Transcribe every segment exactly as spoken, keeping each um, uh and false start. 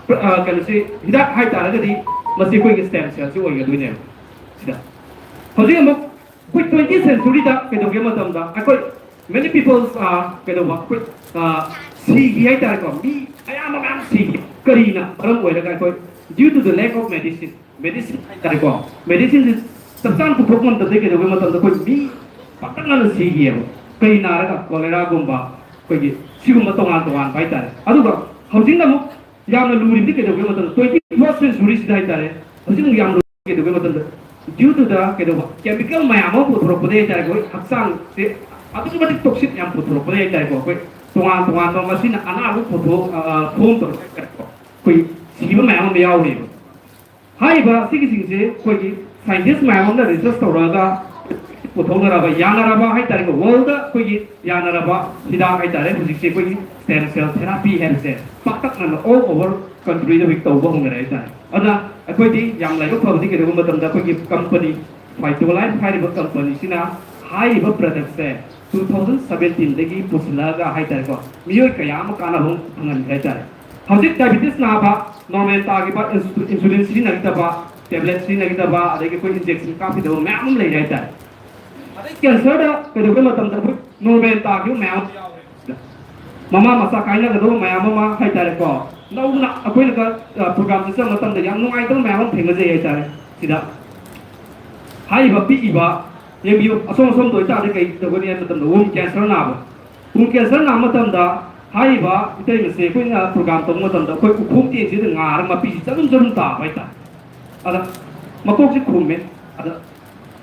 ꯑ, ꯀꯩꯅꯣꯁꯤ, ꯍꯤꯗꯥꯛ ꯍꯥꯏꯇꯥꯔꯒꯗꯤ ꯃꯁꯤ ꯑꯩꯈꯣꯏꯒꯤ stem cellꯁꯤ ꯑꯣꯏꯒꯗꯣꯏꯅꯦꯕ꯫ ꯁꯤꯗ ꯍꯧꯖꯤꯛ ꯑꯃꯨꯛ ꯑꯩꯈꯣꯏ twenty centuryꯗ ꯀꯩꯗꯧꯒꯦ ꯃꯇꯝꯗ ꯑꯩꯈꯣꯏ many people's, ꯑ, ꯀꯩꯗꯧꯕ, ꯑꯩꯈꯣꯏ, ꯑ, ꯁꯤꯈꯤ ꯍꯥꯏꯇꯥꯔꯦꯀꯣ꯫ ꯃꯤ ꯑꯌꯥꯝꯕ ꯃꯌꯥꯝ ꯁꯤꯈꯤ꯫ ꯀꯔꯤꯅ ꯃꯔꯝ ꯑꯣꯏꯔꯒ? ꯑꯩꯈꯣꯏ due to the lack of medicine, medicine ꯍꯥꯏꯇꯥꯔꯦꯀꯣ꯫ Medicineꯁꯤ ꯆꯞ ꯆꯥꯅ ꯄꯨꯊꯣꯛ ꯉꯝꯗꯕꯗꯒꯤ ꯀꯩꯗꯧꯒꯦ ꯃꯇꯝꯗ ꯑꯩꯈꯣꯏ ꯃꯤ ꯄꯥꯛꯇꯛꯅꯅ ꯁꯤꯈꯤꯑꯕ꯫ ꯀꯔꯤ ꯅꯥꯔꯒ? Choleraꯒꯨꯝꯕ, ꯑꯩꯈꯣꯏꯒꯤ ꯁꯤꯒꯨꯝꯕ ꯇꯣꯉꯥꯟ ꯇꯣꯉꯥꯟꯕ ꯍꯥꯏꯇꯥꯔꯦ꯫ ꯑꯗꯨꯒ ꯍꯧꯖꯤꯛꯅ ꯑꯃꯨꯛ ꯌꯥꯝꯅ ꯂꯨꯔꯤꯕꯗꯤ ꯀꯩꯗꯧꯒꯦ ꯃꯇꯝꯗ twenty first centuryꯁꯤꯗ ꯍꯥꯏꯇꯥꯔꯦ, ꯍꯧꯖꯤꯛ ꯑꯃꯨꯛ ꯌꯥꯝ ꯂꯨꯔꯤ ꯀꯩꯗꯧꯒꯦ ꯃꯇꯝꯗ due to the ꯀꯩꯗꯧꯕ chemical ꯃꯌꯥꯝ ꯑꯃ ꯄꯨꯊꯣꯔꯛꯄꯗꯒꯤ ꯍꯥꯏꯇꯥꯔꯦ, ꯑꯩꯈꯣꯏ ꯍꯛꯆꯥꯡꯁꯦ ꯑꯗꯨꯛꯀꯤ ꯃꯇꯤꯛ toxic ꯌꯥꯝ ꯄꯨꯊꯣꯔꯛꯄꯗꯒꯤ ꯍꯥꯏꯇꯥꯔꯦꯀꯣ, ꯑꯩꯈꯣꯏ ꯇꯣꯉꯥꯟ ꯇꯣꯉꯥꯟꯕ ꯃꯁꯤꯅ ꯑꯅꯥꯕ ꯄꯨꯊꯣꯛ form ꯇꯧꯔꯛꯄ ꯍꯥꯏꯇꯥꯔꯦꯀꯣ, ꯑꯩꯈꯣꯏ ꯁꯤꯕ ꯃꯌꯥꯝ ꯑꯃ ꯌꯥꯎꯔꯤꯕ꯫ ꯍꯥꯏꯔꯤꯕ ꯁꯤꯒꯤꯁꯤꯡꯁꯦ ꯑꯩꯈꯣꯏꯒꯤ scientist ꯃꯌꯥꯝ ꯑꯃꯅ research ꯇꯧꯔꯒ ꯄꯨꯊꯣꯛꯅꯔꯕ, ꯌꯥꯅꯔꯕ ꯍꯥꯏꯇꯥꯔꯦꯀꯣ, worldꯗ ꯑꯩꯈꯣꯏꯒꯤ ꯌꯥꯅꯔꯕ ꯍꯤꯗꯥꯛ ꯍꯥꯏꯇꯥꯔꯦ꯫ ꯍꯧꯖꯤꯛꯁꯦ ꯑꯩꯈꯣꯏꯒꯤ stem cell therapy ꯍꯥꯏꯕꯁꯦ ꯄꯥꯛꯇꯛꯅꯅ all over countryꯗ ꯍꯧꯖꯤꯛ ꯇꯧꯕ ꯍꯧꯅꯔꯦ ꯍꯥꯏꯇꯥꯔꯦ꯫ ꯑꯗꯨꯅ ꯑꯩꯈꯣꯏꯗꯤ ꯌꯥꯝ ꯂꯥꯏꯕꯛ ꯐꯕꯗꯤ ꯀꯩꯗꯧꯕ ꯃꯇꯝꯗ ꯑꯩꯈꯣꯏꯒꯤ company Phytolife ꯍꯥꯏꯔꯤꯕ companyꯁꯤꯅ ꯍꯥꯏꯔꯤꯕ productꯁꯦ two thousand seventeenꯗꯒꯤ ꯄꯨꯁꯤꯜꯂꯛꯑꯒ ꯍꯥꯏꯇꯥꯔꯦꯀꯣ, ꯃꯤꯑꯣꯏ ꯀꯌꯥ ꯑꯃ ꯀꯥꯟꯅꯕ ꯐꯪꯍꯟꯈ꯭ꯔꯦ ꯍꯥꯏꯇꯥꯔꯦ꯫ ꯍꯧꯖꯤꯛ diabetes ꯅꯥꯕ, normal ꯇꯥꯈꯤꯕ, insulin ꯁꯤꯖꯤꯟꯅꯈꯤꯗꯕ, tablet ꯁꯤꯖꯤꯟꯅꯈꯤꯗꯕ, ꯑꯗꯒꯤ ꯑꯩꯈꯣꯏ injection ꯀꯥꯞꯈꯤꯗꯕ ꯃꯌꯥꯝ ꯑꯃ ꯂꯩꯔꯦ ꯍꯥꯏꯇꯥꯔꯦ꯫ ꯑꯗꯩ cancerꯗ ꯀꯩꯗꯧꯕ ꯃꯇꯝꯗ ꯑꯩꯈꯣꯏ normal ꯇꯥꯈꯤꯕ ꯃꯌꯥꯝ ꯑꯃ ꯌꯥꯎꯔꯦ꯫ ꯃꯃꯥ ꯃꯆꯥ ꯀꯥꯏꯅꯒꯗꯕ ꯃꯌꯥꯝ ꯑꯃ ꯍꯥꯏꯇꯥꯔꯦꯀꯣ, ꯅꯧꯅ ꯑꯩꯈꯣꯏꯅꯒ, ꯑ, programꯁꯦ ꯆꯠꯄ ꯃꯇꯝꯗ ꯌꯥꯝ ꯅꯨꯡꯉꯥꯏꯇꯕ ꯃꯌꯥꯝ ꯑꯃ ꯊꯦꯡꯅꯖꯩ ꯍꯥꯏꯇꯥꯔꯦ꯫ ꯁꯤꯗ ꯍꯥꯏꯔꯤꯕ ꯄꯤꯛꯏꯕ, ꯌꯦꯡꯕꯤꯌꯨ, ꯑꯁꯣꯝ ꯑꯁꯣꯝꯗ ꯑꯣꯏꯇꯥꯔꯗꯤ ꯀꯩ ꯇꯧꯒꯅꯤ ꯍꯥꯏꯕ ꯃꯇꯝꯗ womb cancer ꯅꯥꯕ꯫ Womb cancer ꯅꯥꯕ ꯃꯇꯝꯗ ꯍꯥꯏꯔꯤꯕ ꯏꯇꯩꯃꯁꯦ ꯑꯩꯈꯣꯏꯅ program ꯇꯧꯕ ꯃꯇꯝꯗ ꯑꯩꯈꯣꯏ ꯎꯈꯣꯡ ꯇꯦꯟꯁꯤꯗ ꯉꯥꯔꯒ ꯃꯄꯤꯁꯤ ꯆꯔꯨꯝ ꯆꯔꯨꯝ ꯇꯥꯕ ꯍꯥꯏꯇꯥꯔꯦ꯫ ꯑꯗ ꯃꯀꯣꯛꯁꯤ ꯈꯨꯝꯃꯦ꯫ ꯑꯗ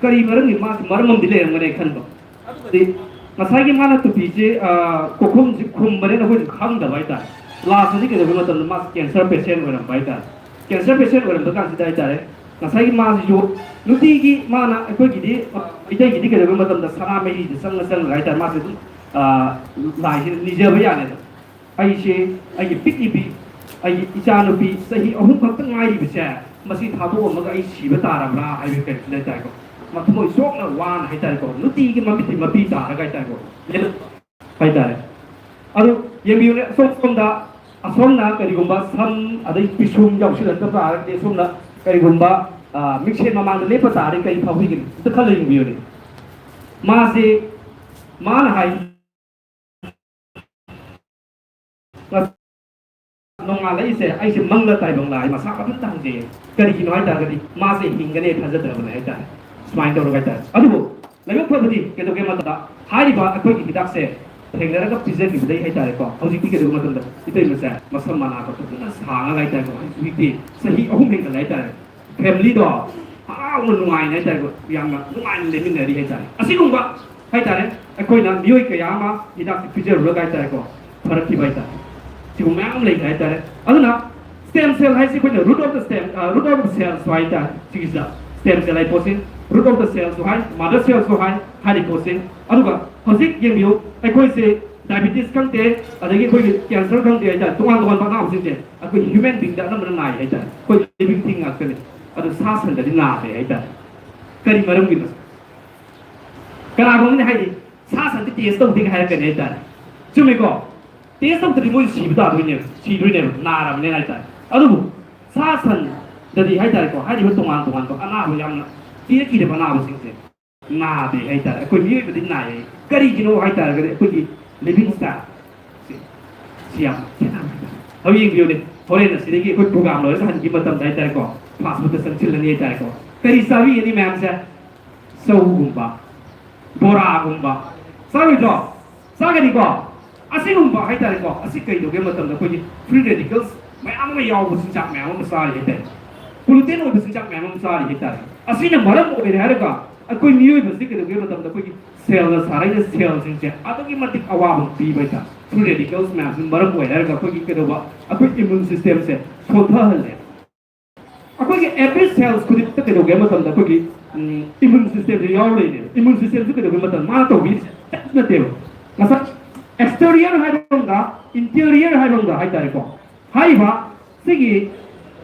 ꯀꯔꯤ ꯃꯔꯝꯒꯤ? ꯃꯥꯁꯤ ꯃꯔꯝ ꯑꯃꯗꯤ ꯂꯩꯔꯝꯒꯅꯤ ꯈꯟꯕ꯫ ꯑꯗꯨꯒꯗꯤ ꯉꯁꯥꯏꯒꯤ ꯃꯥꯅ ꯇꯨꯄꯤꯁꯦ, ꯑ, ꯀꯣꯛꯈꯨꯝꯁꯦ ꯈꯨꯝꯕꯅꯦꯅ ꯑꯩꯈꯣꯏꯁꯨ ꯈꯪꯗꯕ ꯍꯥꯏꯇꯥꯔꯦ꯫ Lastꯇꯗꯤ ꯀꯩꯗꯧꯕ ꯃꯇꯝꯗ ꯃꯥꯁꯦ cancer patient ꯑꯣꯏꯔꯝꯕ ꯍꯥꯏꯇꯥꯔꯦ꯫ Cancer patient ꯑꯣꯏꯔꯝꯕ ꯀꯥꯟꯁꯤꯗ ꯍꯥꯏꯇꯥꯔꯦ, ꯉꯁꯥꯏꯒꯤ ꯃꯥꯁꯤꯁꯨ ꯅꯨꯡꯇꯤꯒꯤ ꯃꯥꯅ ꯑꯩꯈꯣꯏꯒꯤꯗꯤ, ꯑ, ꯃꯩꯇꯩꯒꯤꯗꯤ ꯀꯩꯗꯧꯕ ꯃꯇꯝꯗ ꯁꯅꯥꯃꯍꯤꯁꯦ ꯆꯪꯉ ꯆꯪꯉꯒ ꯍꯥꯏꯇꯥꯔꯦ, ꯃꯥꯁꯦ ꯑꯗꯨꯝ, ꯑ, ꯂꯥꯏꯁꯤꯗ ꯅꯤꯖꯕ ꯌꯥꯅꯦꯕ꯫ ꯑꯩꯁꯦ, ꯑꯩꯒꯤ ꯄꯤꯛꯂꯤꯕꯤ, ꯑꯩꯒꯤ ꯏꯆꯥꯅꯨꯄꯤ ꯆꯍꯤ ꯑꯍꯨꯝ ꯈꯛꯇ ꯉꯥꯏꯔꯤꯕꯁꯦ, ꯃꯁꯤ ꯊꯥꯗꯣꯛꯑꯝꯃꯒ ꯑꯩ ꯁꯤꯕ ꯇꯥꯔꯕ꯭ꯔꯥ ꯍꯥꯏꯕꯒꯤ ꯀꯩꯅꯣꯁꯤꯗ ꯍꯥꯏꯇꯥꯔꯦꯀꯣ, ꯃꯊꯃꯣꯏ ꯁꯣꯛꯅ ꯋꯥꯅ ꯍꯥꯏꯇꯥꯔꯦꯀꯣ, ꯅꯨꯡꯇꯤꯒꯤ ꯃꯃꯤꯠꯇꯤ ꯃꯄꯤ ꯇꯥꯔꯒ ꯍꯥꯏꯇꯥꯔꯦꯀꯣ, ꯍꯥꯏꯇꯥꯔꯦ꯫ ꯑꯗꯨ ꯌꯦꯡꯕꯤꯌꯨꯅꯦ, ꯑꯁꯣꯝ ꯁꯣꯝꯗ ꯑꯁꯣꯝꯅ ꯀꯔꯤꯒꯨꯝꯕ ꯁꯝ ꯑꯗꯩ ꯄꯤꯁꯨꯝ ꯌꯥꯎꯁꯤꯜꯂꯛꯇꯕ ꯇꯥꯔꯒꯗꯤ, ꯑꯁꯣꯝꯅ ꯀꯔꯤꯒꯨꯝꯕ, ꯑ, ꯃꯤꯡꯁꯦꯟ ꯃꯃꯥꯡꯗ ꯂꯦꯞꯄ ꯇꯥꯔꯗꯤ ꯀꯔꯤ ꯐꯥꯎꯕꯤꯒꯅꯤ? ꯑꯝꯇ ꯈꯜꯂ ꯌꯦꯡꯕꯤꯌꯨꯅꯦ꯫ ꯃꯥꯁꯦ, ꯃꯥꯅ ꯍꯥꯏ, "ꯅꯣꯡꯉꯥꯜꯂꯛꯏꯁꯦ ꯑꯩꯁꯦ ꯃꯪꯂ ꯇꯥꯏꯕꯪꯂ?" ꯍꯥꯏ ꯃꯁꯥ ꯃꯊꯟꯇ ꯍꯪꯖꯩꯌꯦ꯫ ꯀꯔꯤꯒꯤꯅꯣ ꯍꯥꯏꯇꯥꯔꯒꯗꯤ ꯃꯥꯁꯦ ꯍꯤꯡꯒꯅꯤ ꯊꯥꯖꯗ꯭ꯔꯕꯅꯦ ꯍꯥꯏꯇꯥꯔꯦ꯫ ꯁꯨꯃꯥꯏꯅ ꯇꯧꯔꯒ ꯍꯥꯏꯇꯥꯔꯦ꯫ ꯑꯗꯨꯕꯨ ꯂꯥꯏꯕꯛ ꯐꯕꯗꯤ ꯀꯩꯗꯧꯒꯦ ꯃꯇꯝꯗ ꯍꯥꯏꯔꯤꯕ ꯑꯩꯈꯣꯏꯒꯤ ꯍꯤꯗꯥꯛꯁꯦ ꯊꯦꯡꯅꯔꯒ ꯄꯤꯖꯈꯤꯕꯗꯩ ꯍꯥꯏꯇꯥꯔꯦꯀꯣ, ꯍꯧꯖꯤꯛꯇꯤ ꯀꯩꯗꯧꯕ ꯃꯇꯝꯗ ꯏꯇꯩ ꯃꯆꯥ ꯃꯁꯝ ꯃꯅꯥꯗꯣ ꯐꯖꯅ ꯁꯥꯡꯉꯒ ꯍꯥꯏꯇꯥꯔꯦꯀꯣ, ꯍꯧꯖꯤꯛꯇꯤ ꯆꯍꯤ ꯑꯍꯨꯝ ꯍꯦꯟꯒꯠꯂꯦ ꯍꯥꯏꯇꯥꯔꯦ꯫ ꯐꯦꯃꯤꯂꯤꯗꯣ ꯍꯔꯥꯎꯅ ꯅꯨꯡꯉꯥꯏꯅ ꯍꯥꯏꯇꯥꯔꯦꯀꯣ, ꯌꯥꯝꯅ ꯅꯨꯡꯉꯥꯏꯅ ꯂꯩꯃꯤꯟꯅꯔꯤ ꯍꯥꯏꯇꯥꯔꯦ꯫ ꯑꯁꯤꯒꯨꯝꯕ ꯍꯥꯏꯇꯥꯔꯦ, ꯑꯩꯈꯣꯏꯅ ꯃꯤꯑꯣꯏ ꯀꯌꯥ ꯑꯃ ꯍꯤꯗꯥꯛꯁꯦ ꯄꯤꯖꯔꯨꯔꯒ ꯍꯥꯏꯇꯥꯔꯦꯀꯣ, ꯐꯔꯛꯈꯤꯕ ꯍꯥꯏꯇꯥꯔꯦ꯫ ꯁꯤꯒꯨꯝꯕ ꯃꯌꯥꯝ ꯑꯃ ꯂꯩꯈ꯭ꯔꯦ ꯍꯥꯏꯇꯥꯔꯦ꯫ ꯑꯗꯨꯅ stem cell ꯍꯥꯏꯁꯤ ꯑꯩꯈꯣꯏꯅ root of the stem, ꯑ, root of the cells ꯍꯥꯏꯇꯥꯔꯦ꯫ ꯁꯤꯒꯤꯁꯤꯗ stem cell ꯍꯥꯏ ꯄꯣꯠꯁꯤ root of the cells high, mother cells ꯍꯥꯏ, ꯍꯥꯏꯔꯤ ꯄꯣꯠꯁꯤ꯫ ꯑꯗꯨꯒ ꯍꯧꯖꯤꯛ ꯌꯦꯡꯕꯤꯌꯨ, ꯑꯩꯈꯣꯏꯁꯦ diabetes ꯈꯪꯗꯦ, ꯑꯗꯒꯤ ꯑꯩꯈꯣꯏꯒꯤ cancer ꯈꯪꯗꯦ ꯍꯥꯏꯇꯥꯔꯦ, ꯇꯣꯉꯥꯟ ꯇꯣꯉꯥꯟꯕ ꯑꯅꯥꯕꯁꯤꯡꯁꯦ ꯑꯩꯈꯣꯏ human beingꯗ ꯑꯅꯝꯕꯅ ꯅꯥꯏ ꯍꯥꯏꯇꯥꯔꯦ꯫ ꯑꯩꯈꯣꯏ living thing ꯉꯥꯛꯇꯅꯤ꯫ ꯑꯗꯨ ꯁꯥ ꯁꯟꯗꯗꯤ ꯅꯥꯗꯦ ꯍꯥꯏꯇꯥꯔꯦ꯫ ꯀꯔꯤ ꯃꯔꯝꯒꯤꯅꯣ? ꯀꯅꯥꯒꯨꯝꯕꯅ ꯍꯥꯏꯗꯤ ꯁꯥ ꯁꯟꯗꯤ test ꯇꯧꯗꯦꯒ ꯍꯥꯏꯔꯛꯀꯅꯤ ꯍꯥꯏꯇꯥꯔꯦ꯫ ꯆꯨꯝꯃꯤꯀꯣ? Test ꯇꯧꯗ꯭ꯔꯗꯤ ꯃꯣꯏ ꯁꯤꯕ ꯇꯥꯗꯣꯏꯅꯦꯕ, ꯁꯤꯗꯣꯏꯅꯦꯕ, ꯅꯥꯔꯕꯅꯦꯅ ꯍꯥꯏꯇꯥꯔꯦ꯫ ꯑꯗꯨꯕꯨ ꯁꯥ ꯁꯟꯗꯗꯤ ꯍꯥꯏꯇꯥꯔꯦꯀꯣ, ꯍꯥꯏꯔꯤꯕ ꯇꯣꯉꯥꯟ ꯇꯣꯉꯥꯟꯕ ꯑꯅꯥꯕ, ꯌꯥꯝꯅ ꯀꯤꯔ ꯀꯤꯔꯕ ꯑꯅꯥꯕꯁꯤꯡꯁꯦ ꯅꯥꯗꯦ ꯍꯥꯏꯇꯥꯔꯦ꯫ ꯑꯩꯈꯣꯏ ꯃꯤꯑꯣꯏꯕꯗꯤ ꯅꯥꯏꯌꯦ꯫ ꯀꯔꯤꯒꯤꯅꯣ ꯍꯥꯏꯇꯥꯔꯒꯗꯤ ꯑꯩꯈꯣꯏꯒꯤ living style ꯁꯤ, ꯁꯤ ꯌꯥꯝ ꯈꯦꯠꯅꯕ ꯍꯥꯏꯇꯥꯔꯦ꯫ ꯍꯧꯖꯤꯛ ꯌꯦꯡꯕꯤꯌꯨꯅꯦ, ꯍꯣꯔꯦꯟ ꯑꯁꯤꯗꯒꯤ ꯑꯩꯈꯣꯏ program ꯂꯣꯏꯔꯒ ꯍꯟꯈꯤꯕ ꯃꯇꯝꯗ ꯍꯥꯏꯇꯥꯔꯦꯀꯣ, fast foodꯇ ꯆꯪꯁꯤꯜꯂꯅꯤ ꯍꯥꯏꯇꯥꯔꯦꯀꯣ꯫ ꯀꯔꯤ ꯆꯥꯕꯤꯒꯅꯤ ꯃꯌꯥꯝꯁꯦ? ꯆꯧꯒꯨꯝꯕ, ꯕꯣꯔꯥꯒꯨꯝꯕ ꯆꯥꯔꯣꯏꯗ꯭ꯔꯣ? ꯆꯥꯒꯅꯤꯀꯣ? ꯑꯁꯤꯒꯨꯝꯕ ꯍꯥꯏꯇꯥꯔꯦꯀꯣ, ꯑꯁꯤ ꯀꯩꯗꯧꯒꯦ ꯃꯇꯝꯗ ꯑꯩꯈꯣꯏꯒꯤ free radicals ꯃꯌꯥꯝ ꯑꯃ ꯌꯥꯎꯕ ꯆꯤꯟꯖꯥꯛ ꯃꯌꯥꯝ ꯑꯃ ꯆꯥꯔꯤ ꯍꯥꯏꯇꯥꯔꯦ꯫ Pollutant ꯑꯣꯏꯕ ꯆꯤꯟꯖꯥꯛ ꯃꯌꯥꯝ ꯑꯃ ꯆꯥꯔꯤ ꯍꯥꯏꯇꯥꯔꯦ꯫ ꯑꯁꯤꯅ ꯃꯔꯝ ꯑꯣꯏꯔꯦ ꯍꯥꯏꯔꯒ ꯑꯩꯈꯣꯏ ꯃꯤꯑꯣꯏꯕꯁꯤ ꯀꯩꯗꯧꯒꯦ ꯃꯇꯝꯗ ꯑꯩꯈꯣꯏꯒꯤ cellꯅ ꯁꯥꯔꯛꯏꯕ cellꯁꯤꯡꯁꯦ ꯑꯗꯨꯛꯀꯤ ꯃꯇꯤꯛ ꯑꯋꯥꯕ ꯄꯤꯕ ꯍꯥꯏꯇꯥꯔꯦ꯫ Free radicals ꯃꯌꯥꯝꯁꯤꯅ ꯃꯔꯝ ꯑꯣꯏꯔꯦ ꯍꯥꯏꯔꯒ ꯑꯩꯈꯣꯏꯒꯤ ꯀꯩꯗꯧꯕ, ꯑꯩꯈꯣꯏ immune systemꯁꯦ ꯁꯣꯟꯊꯍꯜꯂꯦ꯫ ꯑꯩꯈꯣꯏꯒꯤ every cells ꯈꯨꯗꯤꯡꯃꯛꯇ ꯀꯩꯗꯧꯒꯦ ꯍꯥꯏꯕ ꯃꯇꯝꯗ ꯑꯩꯈꯣꯏꯒꯤ, ꯎꯝ, immune systemꯁꯦ ꯌꯥꯎꯔ ꯂꯩꯔꯦ꯫ Immune systemꯁꯦ ꯀꯩꯗꯧꯒꯦ ꯍꯥꯏꯕ ꯃꯇꯝꯗ ꯃꯥꯅ ꯇꯧꯕꯤꯔꯤꯁꯦ ꯀꯔꯤꯁꯨ ꯅꯠꯇꯦꯕ꯫ ꯉꯁꯥꯏ exterior ꯍꯥꯏꯕ ꯑꯃꯒ interior ꯍꯥꯏꯕ ꯑꯃꯒ ꯍꯥꯏꯇꯥꯔꯦꯀꯣ꯫ ꯍꯥꯏꯔꯤꯕ ꯁꯤꯒꯤ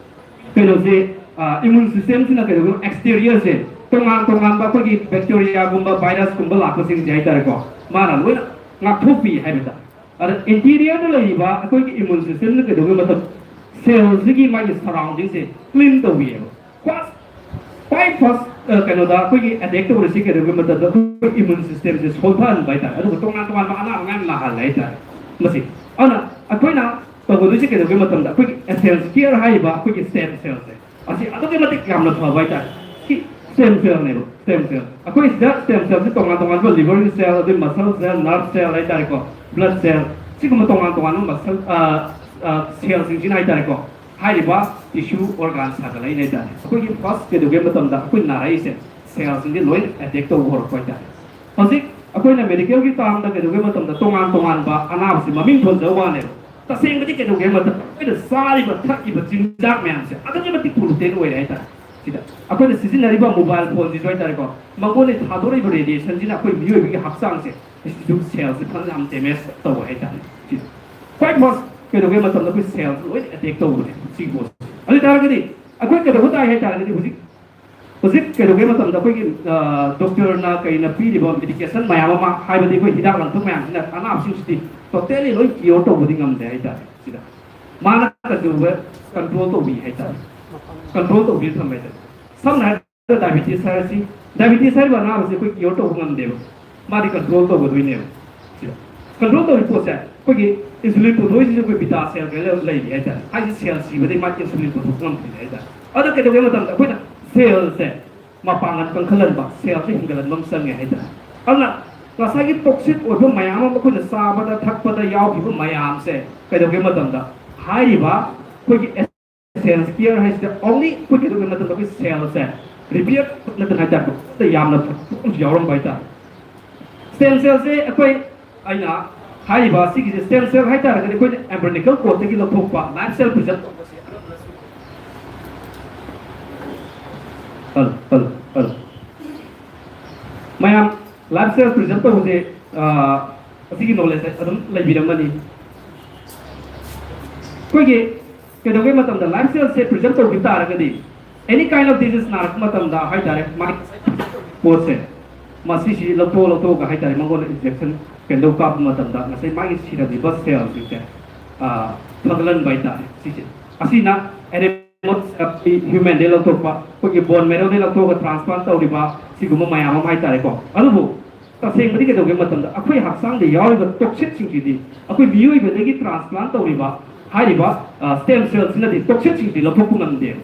ꯀꯩꯅꯣꯁꯦ, ꯑ, immune systemꯁꯤꯅ ꯀꯩꯗꯧꯒꯦ, exteriorꯁꯦ ꯇꯣꯉꯥꯟ ꯇꯣꯉꯥꯟꯕ ꯑꯩꯈꯣꯏꯒꯤ bacteriaꯒꯨꯝꯕ virusꯀꯨꯝꯕ ꯂꯥꯛꯄꯁꯤꯡꯁꯦ ꯍꯥꯏꯇꯥꯔꯦꯀꯣ, ꯃꯥꯅ ꯂꯣꯏꯅ ꯉꯥꯛꯊꯣꯛꯄꯤ ꯍꯥꯏꯕꯗ ꯑꯗ ꯏꯟꯇꯤꯔꯤꯌꯔꯗ ꯂꯩꯔꯤꯕ ꯑꯩꯈꯣꯏꯒꯤ ꯏꯃ꯭ꯌꯨꯟ ꯁꯤꯁꯇꯦꯝꯅ ꯀꯩꯗꯧꯒꯦ ꯃꯇꯝ, ꯁꯦꯜꯁꯤꯒꯤ ꯃꯥꯒꯤ ꯁꯔꯥꯎꯟꯗꯤꯡꯁꯦ ꯀ꯭ꯂꯤꯟ ꯇꯧꯕꯤꯌꯦꯕ꯫ ꯐꯥꯔꯁ, ꯈ꯭ꯋꯥꯏ ꯐꯥꯔꯁ ꯀꯩꯅꯣꯗ ꯑꯩꯈꯣꯏꯒꯤ ꯑꯦꯇꯦꯛ ꯇꯧꯔꯤꯁꯤ ꯀꯩꯗꯧꯒꯦ ꯃꯇꯝꯗ ꯑꯩꯈꯣꯏ ꯏꯃ꯭ꯌꯨꯟ ꯁꯤꯁꯇꯦꯝꯁꯦ ꯁꯣꯟꯊꯍꯟꯕ ꯍꯥꯏꯇꯥꯔꯦ, ꯑꯗꯨꯒ ꯇꯣꯉꯥꯟ ꯇꯣꯉꯥꯟꯕ ꯑꯅꯥꯕ ꯃꯌꯥꯝ ꯅꯥꯍꯜꯂꯦ ꯍꯥꯏꯇꯥꯔꯦ꯫ ꯃꯁꯤ ꯑꯗꯨꯅ ꯑꯩꯈꯣꯏꯅ ꯇꯧꯒꯗꯣꯏꯁꯦ ꯀꯩꯗꯧꯒꯦ ꯃꯇꯝꯗ ꯑꯩꯈꯣꯏꯒꯤ ꯑꯦꯁꯦꯟꯁ ꯀꯤꯌꯔ ꯍꯥꯏꯔꯤꯕ ꯑꯩꯈꯣꯏꯒꯤ ꯁ꯭ꯇꯦꯝ ꯁꯦꯜꯁꯦ, ꯑꯁꯤ ꯑꯗꯨꯛꯀꯤ ꯃꯇꯤꯛ ꯌꯥꯝꯅ ꯐꯕ ꯍꯥꯏꯇꯥꯔꯦ꯫ ꯁꯤ ꯁ꯭ꯇꯦꯝ ꯁꯦꯜꯅꯦꯕ, ꯁ꯭ꯇꯦꯝ ꯁꯦꯜ꯫ ꯑꯩꯈꯣꯏ ꯁꯤꯗ ꯁ꯭ꯇꯦꯝ ꯁꯦꯜꯁꯦ ꯇꯣꯉꯥꯟ ꯇꯣꯉꯥꯟꯕ ꯂꯤꯚꯔꯒꯤ ꯁꯦꯜ, ꯑꯗꯨꯒꯤ ꯃꯁꯜ ꯁꯦꯜ, ꯅꯔꯚ ꯁꯦꯜ ꯍꯥꯏꯇꯥꯔꯦꯀꯣ, ꯕ꯭ꯂꯗ ꯁꯦꯜ, ꯁꯤꯒꯨꯝꯕ ꯇꯣꯉꯥꯟ ꯇꯣꯉꯥꯟꯕ ꯃꯁꯜ ꯁꯦꯜꯁꯤꯡꯁꯤꯅ ꯍꯥꯏꯇꯥꯔꯦꯀꯣ, ꯍꯥꯏꯔꯤꯕ ꯇꯤꯁꯨ ꯑꯣꯔꯒꯥꯟ ꯁꯥꯒꯠꯂꯛꯏꯅꯦ ꯍꯥꯏꯇꯥꯔꯦ꯫ ꯑꯩꯈꯣꯏꯒꯤ ꯐꯥꯔꯁ ꯀꯩꯗꯧꯒꯦ ꯃꯇꯝꯗ ꯑꯩꯈꯣꯏ ꯅꯥꯔꯛꯏꯁꯦ ꯁꯦꯜꯁꯤꯡꯁꯦ ꯂꯣꯏꯅ ꯑꯦꯇꯦꯛ ꯇꯧꯕ ꯍꯧꯔꯛꯄ ꯍꯥꯏꯇꯥꯔꯦ꯫ ꯍꯧꯖꯤꯛ ꯑꯩꯈꯣꯏꯅ ꯃꯦꯗꯤꯀꯦꯜꯒꯤ ꯇꯥꯝꯗ ꯀꯩꯗꯧꯒꯦ ꯃꯇꯝꯗ ꯇꯣꯉꯥꯟ ꯇꯣꯉꯥꯟꯕ ꯑꯅꯥꯕꯁꯤ ꯃꯃꯤꯡ ꯊꯣꯟꯖꯕ ꯋꯥꯅꯦꯕ꯫ ꯇꯁꯦꯡꯕꯗꯤ ꯀꯩꯗꯧꯒꯦ ꯃꯇꯝꯗ ꯑꯩꯈꯣꯏꯅ ꯆꯥꯔꯤꯕ ꯊꯛꯏꯕ ꯆꯤꯟꯖꯥꯛ ꯃꯌꯥꯝꯁꯦ ꯑꯗꯨꯛꯀꯤ ꯃꯇꯤꯛ ꯄꯣꯂꯨꯇꯦꯟ ꯑꯣꯏꯔꯦ ꯍꯥꯏꯇꯥꯔꯦ꯫ ꯁꯤꯗ ꯑꯩꯈꯣꯏꯅ ꯁꯤꯖꯤꯟꯅꯔꯤꯕ ꯃꯣꯕꯥꯏꯜ ꯐꯣꯟꯁꯤꯁꯨ ꯍꯥꯏꯇꯥꯔꯦꯀꯣ, ꯃꯉꯣꯟꯗ ꯊꯥꯗꯣꯔꯛꯏꯕ ꯔꯦꯗꯤꯌꯦꯁꯟꯁꯤꯅ ꯑꯩꯈꯣꯏ ꯃꯤꯑꯣꯏꯕꯒꯤ ꯍꯛꯆꯥꯡꯁꯦ, ꯑꯁꯤꯁꯨ ꯁꯦꯜꯁꯦ ꯐꯖꯅ ꯌꯥꯝ ꯗꯦꯃꯦꯖ ꯇꯧꯕ ꯍꯥꯏꯇꯥꯔꯦ꯫ ꯁꯤꯗ ꯈ꯭ꯋꯥꯏ ꯐꯥꯔꯁ ꯀꯩꯗꯧꯒꯦ ꯃꯇꯝꯗ ꯑꯩꯈꯣꯏ ꯁꯦꯜꯁꯦ ꯂꯣꯏꯅ ꯑꯦꯇꯦꯛ ꯇꯧꯕꯅꯦ ꯁꯤꯒꯤ ꯄꯣꯠꯁꯦ꯫ ꯑꯗꯨ ꯑꯣꯏ ꯇꯥꯔꯒꯗꯤ ꯑꯩꯈꯣꯏ ꯀꯩꯗꯧꯕ ꯇꯥꯏ ꯍꯥꯏ ꯇꯥꯔꯒꯗꯤ ꯍꯧꯖꯤꯛ ꯍꯧꯖꯤꯛ ꯀꯩꯗꯧꯒꯦ ꯃꯇꯝꯗ ꯑꯩꯈꯣꯏꯒꯤ ꯗꯣꯛꯇꯔꯅ ꯀꯩꯅ ꯄꯤꯔꯤꯕ ꯃꯦꯗꯤꯀꯦꯁꯟ ꯃꯌꯥꯝ ꯑꯃ, ꯍꯥꯏꯕꯗꯤ ꯑꯩꯈꯣꯏ ꯍꯤꯗꯥꯛ ꯂꯥꯡꯊꯛ ꯃꯌꯥꯝꯁꯤꯅ ꯑꯅꯥꯕꯁꯤꯡꯁꯤꯗꯤ ꯇꯣꯇꯦꯂꯤ ꯂꯣꯏ ꯀꯤꯌꯣꯔ ꯇꯧꯕꯗꯤ ꯉꯝꯗꯦ ꯍꯥꯏꯇꯥꯔꯦ꯫ ꯁꯤꯗ ꯃꯥꯅ ꯀꯩꯗꯧꯕ ꯀꯟꯇ꯭ꯔꯣꯜ ꯇꯧꯕꯤ ꯍꯥꯏꯇꯥꯔꯦ, ꯀꯟꯇ꯭ꯔꯣꯜ ꯇꯧꯕꯤ ꯊꯝꯕ ꯍꯥꯏꯇꯥꯔꯦ꯫ ꯁꯝꯅ ꯍꯥꯏꯔꯕꯗ ꯗꯥꯏꯕꯤꯇꯤꯁ ꯍꯥꯏꯔꯁꯤ, ꯗꯥꯏꯕꯤꯇꯤꯁ ꯍꯥꯏꯔꯤꯕ ꯑꯅꯥꯕꯁꯤ ꯑꯩꯈꯣꯏ ꯀꯤꯌꯣꯔ ꯇꯧꯕ ꯉꯝꯗꯦꯕ, ꯃꯥꯗꯤ ꯀꯟꯇ꯭ꯔꯣꯜ ꯇꯧꯒꯗꯣꯏꯅꯦꯕ꯫ ꯁꯤꯗ ꯀꯟꯇ꯭ꯔꯣꯜ ꯇꯧꯔꯤ ꯄꯣꯠꯁꯦ ꯑꯩꯈꯣꯏꯒꯤ ꯏꯟꯁꯨꯂꯤꯟ ꯄꯨꯊꯣꯛꯏꯁꯤꯁꯨ ꯑꯩꯈꯣꯏ ꯕꯤꯇꯥ ꯁꯦꯜ ꯀꯩꯗ ꯂꯩꯔꯤ ꯍꯥꯏꯇꯥꯔꯦ꯫ ꯍꯥꯏꯁꯦ ꯁꯦꯜ ꯁꯤꯕꯗꯒꯤ ꯃꯥꯒꯤ ꯏꯟꯁꯨꯂꯤꯟ ꯄꯨꯊꯣꯛꯄ ꯉꯝꯗ꯭ꯔꯤꯅꯦ ꯍꯥꯏꯇꯥꯔꯦ꯫ ꯑꯗꯣ ꯀꯩꯗꯧꯒꯦ ꯃꯇꯝꯗ ꯑꯩꯈꯣꯏꯅ ꯁꯦꯜꯁꯦ ꯃꯄꯥꯡꯒꯜ ꯀꯟꯈꯠꯍꯟꯕ, ꯁꯦꯜꯁꯦ ꯍꯤꯡꯒꯠꯍꯟꯕ ꯑꯃ ꯆꯪꯉꯦ ꯍꯥꯏꯇꯥꯔꯦ꯫ ꯑꯗꯨꯅ ꯉꯁꯥꯏꯒꯤ ꯇꯣꯛꯁꯤꯛ ꯑꯣꯏꯕ ꯃꯌꯥꯝ ꯑꯃ ꯑꯩꯈꯣꯏꯅ ꯆꯥꯕꯗ ꯊꯛꯄꯗ ꯌꯥꯎꯈꯤꯕ ꯃꯌꯥꯝꯁꯦ ꯀꯩꯗꯧꯒꯦ ꯃꯇꯝꯗ ꯍꯥꯏꯔꯤꯕ ꯑꯩꯈꯣꯏꯒꯤ ꯁꯦꯜꯁ ꯀꯤꯌꯔ ꯍꯥꯏꯁꯤꯗ ꯑꯣꯟꯂꯤ ꯑꯩꯈꯣꯏ ꯀꯩꯗꯧꯒꯦ ꯃꯇꯝꯗ ꯑꯩꯈꯣꯏ ꯁꯦꯜꯁꯦ ꯔꯤꯄꯤꯌꯔ ꯅꯠꯇꯅ ꯍꯥꯏꯇꯥꯔꯦ, ꯌꯥꯝꯅ ꯐꯕ ꯌꯥꯎꯔꯝꯕ ꯍꯥꯏꯇꯥꯔꯦ꯫ ꯁ꯭ꯇꯦꯝ ꯁꯦꯜꯁꯦ ꯑꯩꯈꯣꯏ, ꯑꯩꯅ ꯍꯥꯏꯔꯤꯕ ꯁꯤꯒꯤꯁꯦ ꯁ꯭ꯇꯦꯝ ꯁꯦꯜ ꯍꯥꯏꯇꯥꯔꯒꯗꯤ ꯑꯩꯈꯣꯏꯅ ꯑꯦꯝꯕ꯭ꯔꯤꯀꯦꯜ ꯀꯣꯔꯠꯇꯒꯤ ꯂꯧꯊꯣꯛꯄ ꯂꯥꯏꯐ ꯁꯦꯜ ꯄ꯭ꯔꯤꯖꯔꯕ ꯇꯧꯕꯁꯦ꯫ Hello, hello, hello. ꯃꯌꯥꯝ, ꯂꯥꯏꯐ ꯁꯦꯜ ꯄ꯭ꯔꯤꯖꯔꯕ ꯇꯧꯕꯁꯦ, ꯑꯥ, ꯑꯁꯤꯒꯤ ꯅꯣꯂꯦꯖꯁꯦ ꯑꯗꯨꯝ ꯂꯩꯕꯤꯔꯝꯃꯅꯤ꯫ ꯑꯩꯈꯣꯏꯒꯤ ꯀꯩꯗꯧꯒꯦ ꯃꯇꯝꯗ ꯂꯥꯏꯐ ꯁꯦꯜꯁꯦ ꯄ꯭ꯔꯤꯖꯔꯕ ꯇꯧꯈꯤꯕ ꯇꯥꯔꯒꯗꯤ, ꯑꯦꯅꯤ ꯀꯥꯏꯟ ꯑꯣꯐ ꯗꯤꯖꯤꯁ ꯅꯥꯔꯛꯄ ꯃꯇꯝꯗ ꯍꯥꯏꯇꯥꯔꯦ, ꯃꯥꯒꯤ ꯄꯣꯠꯁꯦ ꯃꯁꯤꯁꯤ ꯂꯧꯊꯣꯛ ꯂꯧꯊꯣꯛꯑꯒ ꯍꯥꯏꯇꯥꯔꯦ, ꯃꯉꯣꯟꯗ ꯏꯟꯖꯦꯛꯁꯟ ꯀꯩꯅꯣ ꯀꯥꯞꯄ ꯃꯇꯝꯗ ꯉꯁꯥꯏ ꯃꯥꯒꯤ ꯁꯤꯔꯝꯃꯤꯕ ꯁꯦꯜꯁꯤꯡꯁꯦ, ꯑ, ꯐꯒꯠꯍꯟꯕ ꯍꯥꯏꯇꯥꯔꯦ꯫ ꯁꯤꯁꯦ, ꯑꯁꯤꯅ ꯑꯦꯅꯤꯃꯦꯜꯁ, ꯍ꯭ꯌꯨꯃꯦꯟꯗꯩ ꯂꯧꯊꯣꯛꯄ, ꯑꯩꯈꯣꯏꯒꯤ ꯕꯣꯟ ꯃꯦꯔꯣꯗꯩ ꯂꯧꯊꯣꯛꯑꯒ ꯇ꯭ꯔꯥꯟꯁꯄ꯭ꯂꯥꯟ ꯇꯧꯔꯤꯕ ꯁꯤꯒꯨꯝꯕ ꯃꯌꯥꯝ ꯑꯃ ꯍꯥꯏꯇꯥꯔꯦꯀꯣ꯫ ꯑꯗꯨꯕꯨ ꯇꯁꯦꯡꯕꯗꯤ ꯀꯩꯗꯧꯒꯦ ꯃꯇꯝꯗ ꯑꯩꯈꯣꯏ ꯍꯛꯆꯥꯡꯗ ꯌꯥꯎꯔꯤꯕ ꯇꯣꯛꯁꯤꯠꯁꯤꯡꯁꯤꯗꯤ, ꯑꯩꯈꯣꯏ ꯃꯤꯑꯣꯏꯕꯗꯒꯤ ꯇ꯭ꯔꯥꯟꯁꯄ꯭ꯂꯥꯟ ꯇꯧꯔꯤꯕ ꯍꯥꯏꯔꯤꯕ ꯁ꯭ꯇꯦꯝ ꯁꯦꯜꯁꯤꯅꯗꯤ ꯇꯣꯛꯁꯤꯠꯁꯤꯡꯁꯤ ꯂꯧꯊꯣꯛꯄ ꯉꯝꯗꯦꯕ꯫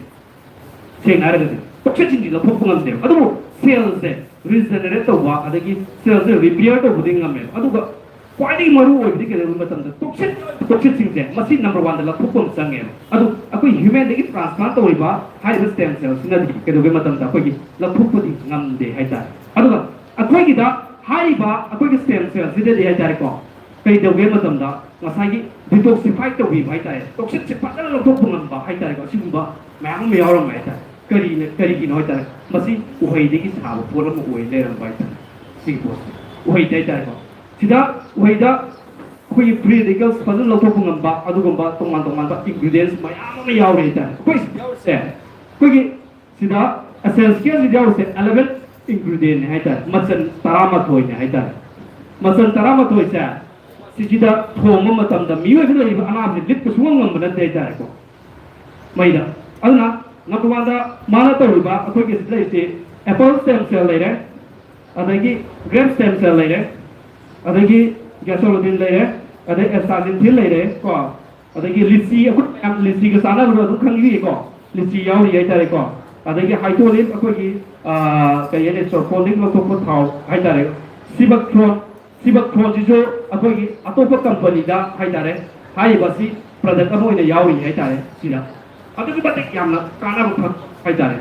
ꯁꯦꯡꯅ ꯍꯥꯏꯔꯒꯗꯤ ꯇꯣꯛꯁꯤꯠꯁꯤꯡꯁꯤ ꯂꯧꯊꯣꯛꯄ ꯉꯝꯗꯦꯕ꯫ ꯑꯗꯨꯕꯨ ꯁꯦꯜꯁꯦ ꯔꯤꯖꯦꯅꯦꯔꯦꯠ ꯇꯧꯕ, ꯑꯗꯒꯤ ꯁꯦꯜꯁꯦ ꯔꯤꯄꯤꯌꯔ ꯇꯧꯕꯗꯤ ꯉꯝꯃꯦꯕ꯫ ꯑꯗꯨꯒ ꯈ꯭ꯋꯥꯏꯗꯒꯤ ꯃꯔꯨ ꯑꯣꯏꯕꯗꯤ ꯀꯩꯗꯧꯒꯦ ꯃꯇꯝꯗ ꯇꯣꯛꯁꯤꯠ, ꯇꯣꯛꯁꯤꯠꯁꯤꯡꯁꯦ ꯃꯁꯤ ꯅꯝꯕꯔ ꯋꯥꯟꯗ ꯂꯧꯊꯣꯛꯄ ꯑꯃ ꯆꯪꯉꯦꯕ꯫ ꯑꯗꯨ ꯑꯩꯈꯣꯏ ꯍ꯭ꯌꯨꯃꯦꯟꯗꯒꯤ ꯇ꯭ꯔꯥꯟꯁꯄ꯭ꯂꯥꯟ ꯇꯧꯔꯤꯕ ꯍꯥꯏꯔꯤꯕ ꯁ꯭ꯇꯦꯝ ꯁꯦꯜꯁꯤꯅꯗꯤ ꯀꯩꯗꯧꯒꯦ ꯃꯇꯝꯗ ꯑꯩꯈꯣꯏꯒꯤ ꯂꯧꯊꯣꯛꯄꯗꯤ ꯉꯝꯗꯦ ꯍꯥꯏꯇꯥꯔꯦ꯫ ꯑꯗꯨꯒ ꯑꯩꯈꯣꯏꯒꯤꯗ ꯍꯥꯏꯔꯤꯕ ꯑꯩꯈꯣꯏꯒꯤ ꯁ꯭ꯇꯦꯝ ꯁꯦꯜꯁꯤꯗꯗꯤ ꯍꯥꯏꯇꯥꯔꯦꯀꯣ, ꯀꯩ ꯇꯧꯒꯦ ꯃꯇꯝꯗ ꯉꯁꯥꯏꯒꯤ ꯗꯤꯇꯣꯛꯁꯤꯐꯥꯏ ꯇꯧꯕꯤꯕ ꯍꯥꯏꯇꯥꯔꯦ, ꯇꯣꯛꯁꯤꯟꯁꯦ ꯐꯖꯅ ꯂꯧꯊꯣꯛꯄ ꯉꯝꯕ ꯍꯥꯏꯇꯥꯔꯦꯀꯣ, ꯑꯁꯤꯒꯨꯝꯕ ꯃꯌꯥꯝ ꯑꯃ ꯌꯥꯎꯔꯝꯕ ꯍꯥꯏꯇꯥꯔꯦ꯫ ꯀꯔꯤꯅ, ꯀꯔꯤꯒꯤꯅꯣ ꯍꯥꯏꯇꯥꯔꯦ, ꯃꯁꯤ ꯎꯍꯩꯗꯒꯤ ꯁꯥꯕ ꯄꯣꯠ ꯑꯃ ꯑꯣꯏ ꯂꯩꯔꯝꯕ ꯍꯥꯏꯇꯥꯔꯦ꯫ ꯁꯤꯒꯤ ꯄꯣꯠꯁꯦ ꯎꯍꯩꯗ ꯍꯥꯏꯇꯥꯔꯦꯀꯣ, ꯁꯤꯗ ꯎꯍꯩꯗ ꯑꯩꯈꯣꯏꯒꯤ ꯐ꯭ꯔꯤ ꯔꯦꯗꯤꯀꯜꯁ ꯐꯖꯅ ꯂꯧꯊꯣꯛꯄ ꯉꯝꯕ ꯑꯗꯨꯒꯨꯝꯕ ꯇꯣꯉꯥꯟ ꯇꯣꯉꯥꯟꯕ ꯏꯟꯒ꯭ꯔꯤꯗꯤꯌꯦꯟꯁ ꯃꯌꯥꯝ ꯑꯃ ꯌꯥꯎꯔꯤ ꯍꯥꯏꯇꯥꯔꯦ꯫ ꯑꯩꯈꯣꯏ ꯁꯤ ꯌꯥꯎꯔꯤꯁꯦ, ꯑꯩꯈꯣꯏꯒꯤ ꯁꯤꯗ ꯑꯦꯁꯦꯟꯁꯤꯌꯦꯜꯁꯤꯗ ꯌꯥꯎꯔꯤꯁꯦ ꯑꯦꯂꯦꯚꯦꯟ ꯏꯟꯒ꯭ꯔꯤꯗꯤꯌꯦꯟꯅꯦ ꯍꯥꯏꯇꯥꯔꯦ, ꯃꯆꯜ ꯇꯔꯥꯃꯥꯊꯣꯏꯅꯦ ꯍꯥꯏꯇꯥꯔꯦ꯫ ꯃꯆꯜ ꯇꯔꯥꯃꯥꯊꯣꯏꯁꯦ ꯁꯤꯁꯤꯗ ꯊꯣꯡꯕ ꯃꯇꯝꯗ ꯃꯤꯑꯣꯏꯕꯗ ꯂꯩꯔꯤꯕ ꯑꯅꯥꯕꯁꯦ ꯂꯤꯠꯄ ꯁꯨꯡꯉꯝ ꯉꯝꯕ ꯅꯠꯇꯦ ꯍꯥꯏꯇꯥꯔꯦꯀꯣ, ꯃꯩꯗ꯫ ꯑꯗꯨꯅ ꯅꯝꯕꯔ ꯋꯥꯟꯗ ꯃꯥꯅ ꯇꯧꯔꯤꯕ ꯑꯩꯈꯣꯏꯒꯤ ꯁꯤꯗ ꯂꯩꯔꯤꯁꯦ ꯑꯦꯄꯜ ꯁ꯭ꯇꯦꯝ ꯁꯦꯜ ꯂꯩꯔꯦ, ꯑꯗꯒꯤ ꯒ꯭ꯔꯦꯞ ꯁ꯭ꯇꯦꯝ ꯁꯦꯜ ꯂꯩꯔꯦ, ꯑꯗꯒꯤ ꯒ꯭ꯂꯥꯏꯁꯣꯂꯣꯗꯤꯟ ꯂꯩꯔꯦ, ꯑꯗꯩ ꯑꯦꯁꯇꯥꯖꯤꯟꯊꯤꯟ ꯂꯩꯔꯦ ꯀꯣ, ꯑꯗꯒꯤ ꯂꯤꯆꯤ, ꯑꯩꯈꯣꯏ ꯃꯌꯥꯝ ꯂꯤꯆꯤꯒ ꯆꯥꯟꯅꯕꯗꯣ ꯑꯗꯨꯝ ꯈꯪꯕꯤꯔꯤꯀꯣ, ꯂꯤꯆꯤ ꯌꯥꯎꯔꯤ ꯍꯥꯏꯇꯥꯔꯦꯀꯣ꯫ ꯑꯗꯒꯤ ꯍꯥꯏꯗ꯭ꯔꯣꯂꯤꯟ, ꯑꯩꯈꯣꯏꯒꯤ, ꯑ, ꯀꯩ ꯍꯥꯏꯅꯤ, ꯆꯣꯔꯀꯣꯜꯗꯒꯤ ꯂꯧꯊꯣꯛꯄ ꯊꯥꯎ ꯍꯥꯏꯇꯥꯔꯦ, ꯁꯤꯕꯛꯊ꯭ꯔꯣꯟ, ꯁꯤꯕꯛꯊ꯭ꯔꯣꯟꯁꯤꯁꯨ ꯑꯩꯈꯣꯏꯒꯤ ꯑꯇꯣꯞꯄ ꯀꯝꯄꯅꯤꯗ ꯍꯥꯏꯇꯥꯔꯦ, ꯍꯥꯏꯔꯤꯕ ꯑꯁꯤ ꯄ꯭ꯔꯗꯛ ꯑꯃ ꯑꯣꯏꯅ ꯌꯥꯎꯔꯤ ꯍꯥꯏꯇꯥꯔꯦ꯫ ꯁꯤꯗ ꯑꯗꯨꯛꯀꯤ ꯃꯇꯤꯛ ꯌꯥꯝꯅ ꯀꯥꯟꯅꯕ ꯐꯪ ꯍꯥꯏꯇꯥꯔꯦ꯫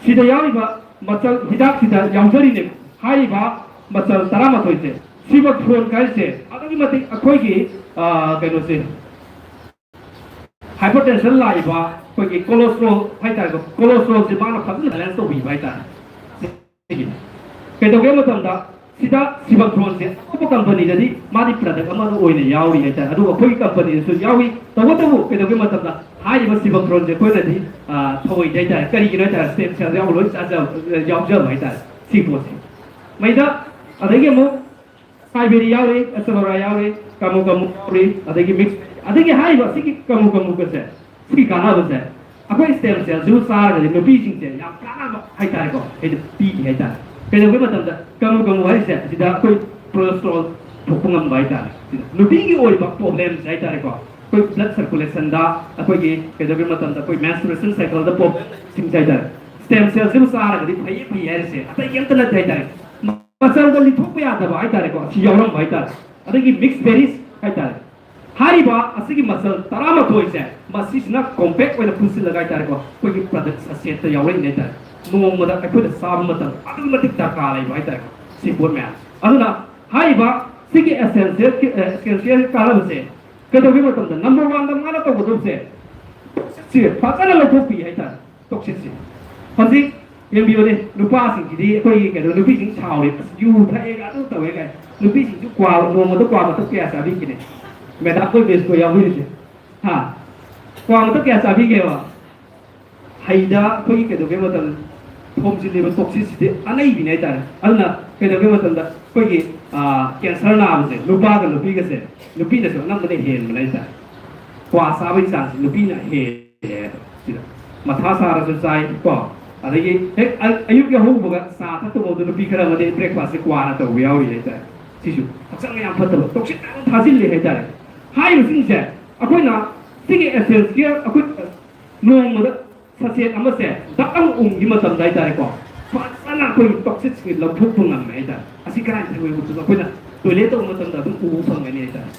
ꯁꯤꯗ ꯌꯥꯎꯔꯤꯕ ꯃꯆꯜ ꯍꯤꯗꯥꯛꯁꯤꯗ ꯌꯥꯎꯖꯔꯤꯅꯦ꯫ ꯍꯥꯏꯔꯤꯕ ꯃꯆꯜ ꯇꯔꯥꯃꯥꯊꯣꯏꯁꯦ, ꯁꯤꯕꯛꯊ꯭ꯔꯣꯟ ꯍꯥꯏꯔꯤꯁꯦ ꯑꯗꯨꯛꯀꯤ ꯃꯇꯤꯛ ꯑꯩꯈꯣꯏꯒꯤ, ꯑ, ꯀꯩꯅꯣꯁꯦ, ꯍꯥꯏꯄꯔꯇꯦꯟꯁꯟ ꯂꯥꯛꯏꯕ ꯑꯩꯈꯣꯏꯒꯤ ꯀꯣꯂꯦꯁꯇ꯭ꯔꯣꯜ ꯍꯥꯏꯇꯥꯔꯦꯀꯣ, ꯀꯣꯂꯦꯁꯇ꯭ꯔꯣꯜꯁꯦ ꯃꯥꯅ ꯐꯖꯅ ꯕꯦꯂꯦꯟꯁ ꯇꯧꯕꯤꯕ ꯍꯥꯏꯇꯥꯔꯦ꯫ ꯁꯤꯒꯤ ꯀꯩꯗꯧꯒꯦ ꯃꯇꯝꯗ ꯁꯤꯗ ꯁꯤꯕꯛꯊ꯭ꯔꯣꯟꯁꯦ ꯑꯇꯣꯞꯄ ꯀꯝꯄꯅꯤꯗꯗꯤ ꯃꯥꯗꯤ ꯄ꯭ꯔꯗꯛ ꯑꯃ ꯑꯣꯏꯅ ꯌꯥꯎꯔꯤ ꯍꯥꯏꯇꯥꯔꯦ, ꯑꯗꯨꯒ ꯑꯩꯈꯣꯏꯒꯤ ꯀꯝꯄꯅꯤꯗꯁꯨ ꯌꯥꯎꯏ꯫ ꯇꯧꯕꯇꯕꯨ ꯀꯩꯗꯧꯒꯦ ꯃꯇꯝꯗ ꯍꯥꯏꯔꯤꯕ ꯁꯤꯕꯛꯊ꯭ꯔꯣꯟꯁꯦ ꯑꯩꯈꯣꯏꯅꯗꯤ, ꯑ, ꯊꯧꯑꯣꯏꯗꯦ ꯍꯥꯏꯇꯥꯔꯦ꯫ ꯀꯔꯤꯒꯤꯅꯣ ꯍꯥꯏꯇꯥꯔꯦ, ꯁ꯭ꯇꯦꯝ ꯁꯦꯜ ꯌꯥꯎꯕ ꯂꯣꯏ ꯆꯥꯖꯕ, ꯌꯥꯎꯖꯕ ꯍꯥꯏꯇꯥꯔꯦ ꯁꯤꯒꯤ ꯄꯣꯠꯁꯦ꯫ ꯃꯩꯗ, ꯑꯗꯒꯤ ꯑꯃꯨꯛ ꯁꯥꯏꯕꯦꯔꯤ ꯌꯥꯎꯔꯤ, ꯑꯦꯁꯦꯂꯣꯔꯥ ꯌꯥꯎꯔꯤ, ꯀꯥꯃꯨ ꯀꯥꯃꯨ ꯌꯥꯎꯔꯤ, ꯑꯗꯒꯤ ꯃꯤꯛꯁ, ꯑꯗꯒꯤ ꯍꯥꯏꯔꯤꯕ ꯁꯤꯒꯤ ꯀꯥꯃꯨ ꯀꯥꯃꯨꯒꯁꯦ, ꯁꯤꯒꯤ ꯀꯥꯟꯅꯕꯁꯦ ꯑꯩꯈꯣꯏ ꯁ꯭ꯇꯦꯝ ꯁꯦꯜꯁꯤꯕꯨ ꯆꯥꯔꯒꯗꯤ ꯅꯨꯄꯤꯁꯤꯡꯁꯦ ꯌꯥꯝ ꯀꯥꯟꯅꯕ ꯍꯥꯏꯇꯥꯔꯦꯀꯣ, ꯍꯥꯏꯗꯤ ꯄꯤꯈꯤ ꯍꯥꯏꯇꯥꯔꯦ꯫ ꯀꯩꯗꯧꯒꯦ ꯃꯇꯝꯗ ꯀꯥꯃꯨ ꯀꯥꯃꯨ ꯍꯥꯏꯔꯤꯁꯦ ꯁꯤꯗ ꯑꯩꯈꯣꯏ ꯄ꯭ꯔꯣꯖꯦꯁꯇ꯭ꯔꯣꯜ ꯊꯣꯛꯄ ꯉꯝꯕ ꯍꯥꯏꯇꯥꯔꯦ꯫ ꯁꯤꯗ ꯅꯨꯄꯤꯒꯤ ꯑꯣꯏꯕ ꯄ꯭ꯔꯣꯕ꯭ꯂꯦꯝꯁꯦ ꯍꯥꯏꯇꯥꯔꯦꯀꯣ, ꯑꯩꯈꯣꯏ ꯕ꯭ꯂꯗ ꯁꯔꯀꯨꯂꯦꯁꯟꯗ ꯑꯩꯈꯣꯏꯒꯤ ꯀꯩꯗꯧꯒꯦ ꯃꯇꯝꯗ ꯑꯩꯈꯣꯏ ꯃꯦꯟꯁꯇ꯭ꯔꯨꯑꯦꯁꯟ ꯁꯥꯏꯀꯜꯗ ꯄ꯭ꯔꯣꯕ꯭ꯂꯦꯝꯁꯤꯡꯁꯦ ꯍꯥꯏꯇꯥꯔꯦ, ꯁ꯭ꯇꯦꯝ ꯁꯦꯜꯁꯤꯕꯨ ꯆꯥꯔꯒꯗꯤ ꯐꯩꯌꯦ ꯐꯩꯌꯦ ꯍꯥꯏꯔꯤꯁꯦ ꯑꯇꯩ ꯀꯩꯝꯇ ꯅꯠꯇꯦ ꯍꯥꯏꯇꯥꯔꯦ꯫ ꯃꯁꯜꯗ ꯂꯤꯊꯣꯛꯄ ꯌꯥꯗꯕ ꯍꯥꯏꯇꯥꯔꯦꯀꯣ, ꯑꯁꯤ ꯌꯥꯎꯔꯝꯕ ꯍꯥꯏꯇꯥꯔꯦ꯫ ꯑꯗꯒꯤ ꯃꯤꯛꯁ ꯕꯦꯔꯤꯁ ꯍꯥꯏꯇꯥꯔꯦ꯫ ꯍꯥꯏꯔꯤꯕ ꯑꯁꯤꯒꯤ ꯃꯁꯜ ꯇꯔꯥꯃꯥꯊꯣꯏꯁꯦ, ꯃꯁꯤꯁꯤꯅ ꯀꯣꯝꯄꯦꯛ ꯑꯣꯏꯅ ꯄꯨꯟꯁꯤꯜꯂꯒ ꯍꯥꯏꯇꯥꯔꯦꯀꯣ, ꯑꯩꯈꯣꯏꯒꯤ ꯄ꯭ꯔꯗꯛ ꯁꯁꯦꯠꯇ ꯌꯥꯎꯔꯛꯏꯅꯦ ꯍꯥꯏꯇꯥꯔꯦ꯫ ꯅꯣꯡꯃꯗ ꯑꯩꯈꯣꯏꯗ ꯆꯥꯕ ꯃꯇꯝꯗ ꯑꯗꯨꯛꯀꯤ ꯃꯇꯤꯛ ꯗꯔꯀꯥꯔ ꯂꯩꯕ ꯍꯥꯏꯇꯥꯔꯦꯀꯣ, ꯁꯤ ꯄꯣꯠ ꯃꯌꯥꯝꯁꯦ꯫ ꯑꯗꯨꯅ ꯍꯥꯏꯔꯤꯕ ꯁꯤꯒꯤ ꯑꯦꯁꯦꯟꯁꯤꯌꯦꯜ, ꯑꯦꯁꯦꯟꯁꯤꯌꯦꯜ ꯀꯥꯟꯅꯕꯁꯦ ꯀꯩꯗꯧꯒꯦ ꯃꯇꯝꯗ ꯅꯝꯕꯔ ꯋꯥꯟꯗ ꯃꯥꯅ ꯇꯧꯒꯗꯕꯁꯦ, ꯁꯤ ꯐꯖꯅ ꯂꯧꯊꯣꯛꯄꯤ ꯍꯥꯏꯇꯥꯔꯦ꯫ ꯇꯣꯛꯁꯤꯛꯁꯦ꯫ ꯍꯧꯖꯤꯛ ꯌꯦꯡꯕꯤꯌꯨꯅꯦ, ꯅꯨꯄꯥꯁꯤꯡꯁꯤꯗꯤ ꯑꯩꯈꯣꯏꯒꯤ ꯀꯩꯅꯣ, ꯅꯨꯄꯤꯁꯤꯡ ꯁꯥꯎꯔꯦ, "ꯑꯁ, ꯌꯨ ꯊꯛꯑꯦꯒ ꯑꯗꯨ ꯇꯧꯋꯦ" ꯀꯥꯏ꯫ ꯅꯨꯄꯤꯁꯤꯡꯁꯨ ꯀ꯭ꯋꯥ, ꯅꯣꯡꯃꯗ ꯀ꯭ꯋꯥ ꯃꯇꯞ ꯀꯌꯥ ꯆꯥꯕꯤꯒꯦꯅꯦ? ꯃꯦꯗꯥꯝ ꯑꯩꯈꯣꯏ ꯕꯦꯁꯄꯨ ꯌꯥꯎꯕꯤꯔꯤꯁꯦ, ꯍꯥ? ꯀ꯭ꯋꯥ ꯃꯇꯞ ꯀꯌꯥ ꯆꯥꯕꯤꯒꯦꯕ? ꯍꯩꯗ ꯑꯩꯈꯣꯏꯒꯤ ꯀꯩꯗꯧꯒꯦ ꯃꯇꯝ, ꯊꯣꯝꯖꯤꯜꯂꯤꯕ ꯇꯣꯛꯁꯤꯁꯤꯗꯤ ꯑꯅꯩꯕꯤꯅꯦ ꯍꯥꯏꯇꯥꯔꯦ꯫ ꯑꯗꯨꯅ ꯀꯩꯗꯧꯒꯦ ꯃꯇꯝꯗ ꯑꯩꯈꯣꯏꯒꯤ, ꯑꯥ, ꯀꯦꯟꯁꯔ ꯅꯥꯕꯁꯦ ꯅꯨꯄꯥꯒ ꯅꯨꯄꯤꯒꯁꯦ, ꯅꯨꯄꯤꯅꯁꯨ ꯑꯅꯝꯕꯅ ꯍꯦꯟꯕꯅꯦ ꯍꯥꯏꯇꯥꯔꯦ꯫ ꯀ꯭ꯋꯥ ꯆꯥꯕꯒꯤ ꯆꯥꯡꯁꯦ ꯅꯨꯄꯤꯅ ꯍꯦꯜꯂꯦ꯫ ꯁꯤꯗ ꯃꯊꯥ ꯁꯥꯔꯁꯨ ꯆꯥꯏ ꯀꯣ꯫ ꯑꯗꯒꯤ ꯍꯦꯛ ꯑ-, ꯑꯌꯨꯛ ꯌꯥꯍꯧꯕꯒ ꯆꯥ ꯊꯛꯇꯧꯕꯗ ꯅꯨꯄꯤ ꯈꯔ ꯑꯃꯗꯤ ꯕ꯭ꯔꯦꯛꯐꯥꯁꯁꯦ ꯀ꯭ꯋꯥꯅ ꯇꯧꯕ ꯌꯥꯎꯔꯤ ꯍꯥꯏꯇꯥꯔꯦ꯫ ꯁꯤꯁꯨ ꯍꯛꯆꯥꯡ ꯌꯥꯝ ꯐꯠꯇꯕ, ꯇꯣꯛꯁꯤꯛ ꯃꯌꯥꯝ ꯊꯥꯖꯤꯜꯂꯤ ꯍꯥꯏꯇꯥꯔꯦ꯫ ꯍꯥꯏꯔꯤꯕꯁꯤꯡꯁꯦ ꯑꯩꯈꯣꯏꯅ ꯁꯤꯒꯤ ꯑꯦꯁꯦꯟꯁꯤꯌꯦꯜ, ꯑꯩꯈꯣꯏ ꯅꯣꯡꯃꯗ ꯁꯁꯦꯠ ꯑꯃꯁꯦ ꯗꯛ ꯑꯃ ꯎꯝꯈꯤ ꯃꯇꯝꯗ ꯍꯥꯏꯇꯥꯔꯦꯀꯣ, ꯐꯖꯅ ꯑꯩꯈꯣꯏꯒꯤ ꯇꯣꯛꯁꯤꯛꯁꯤꯡꯁꯦ ꯂꯧꯊꯣꯛꯄ ꯉꯝꯃꯦ ꯍꯥꯏꯇꯥꯔꯦ꯫ ꯑꯁꯤ ꯀꯗꯥꯏꯗ ꯊꯦꯡꯅꯩ? ꯑꯩꯈꯣꯏꯅ ꯇꯣꯏꯂꯦꯠ ꯇꯧꯕ ꯃꯇꯝꯗ ꯑꯗꯨꯝ ꯎꯕ ꯐꯪꯒꯅꯤ ꯍꯥꯏꯇꯥꯔꯦ꯫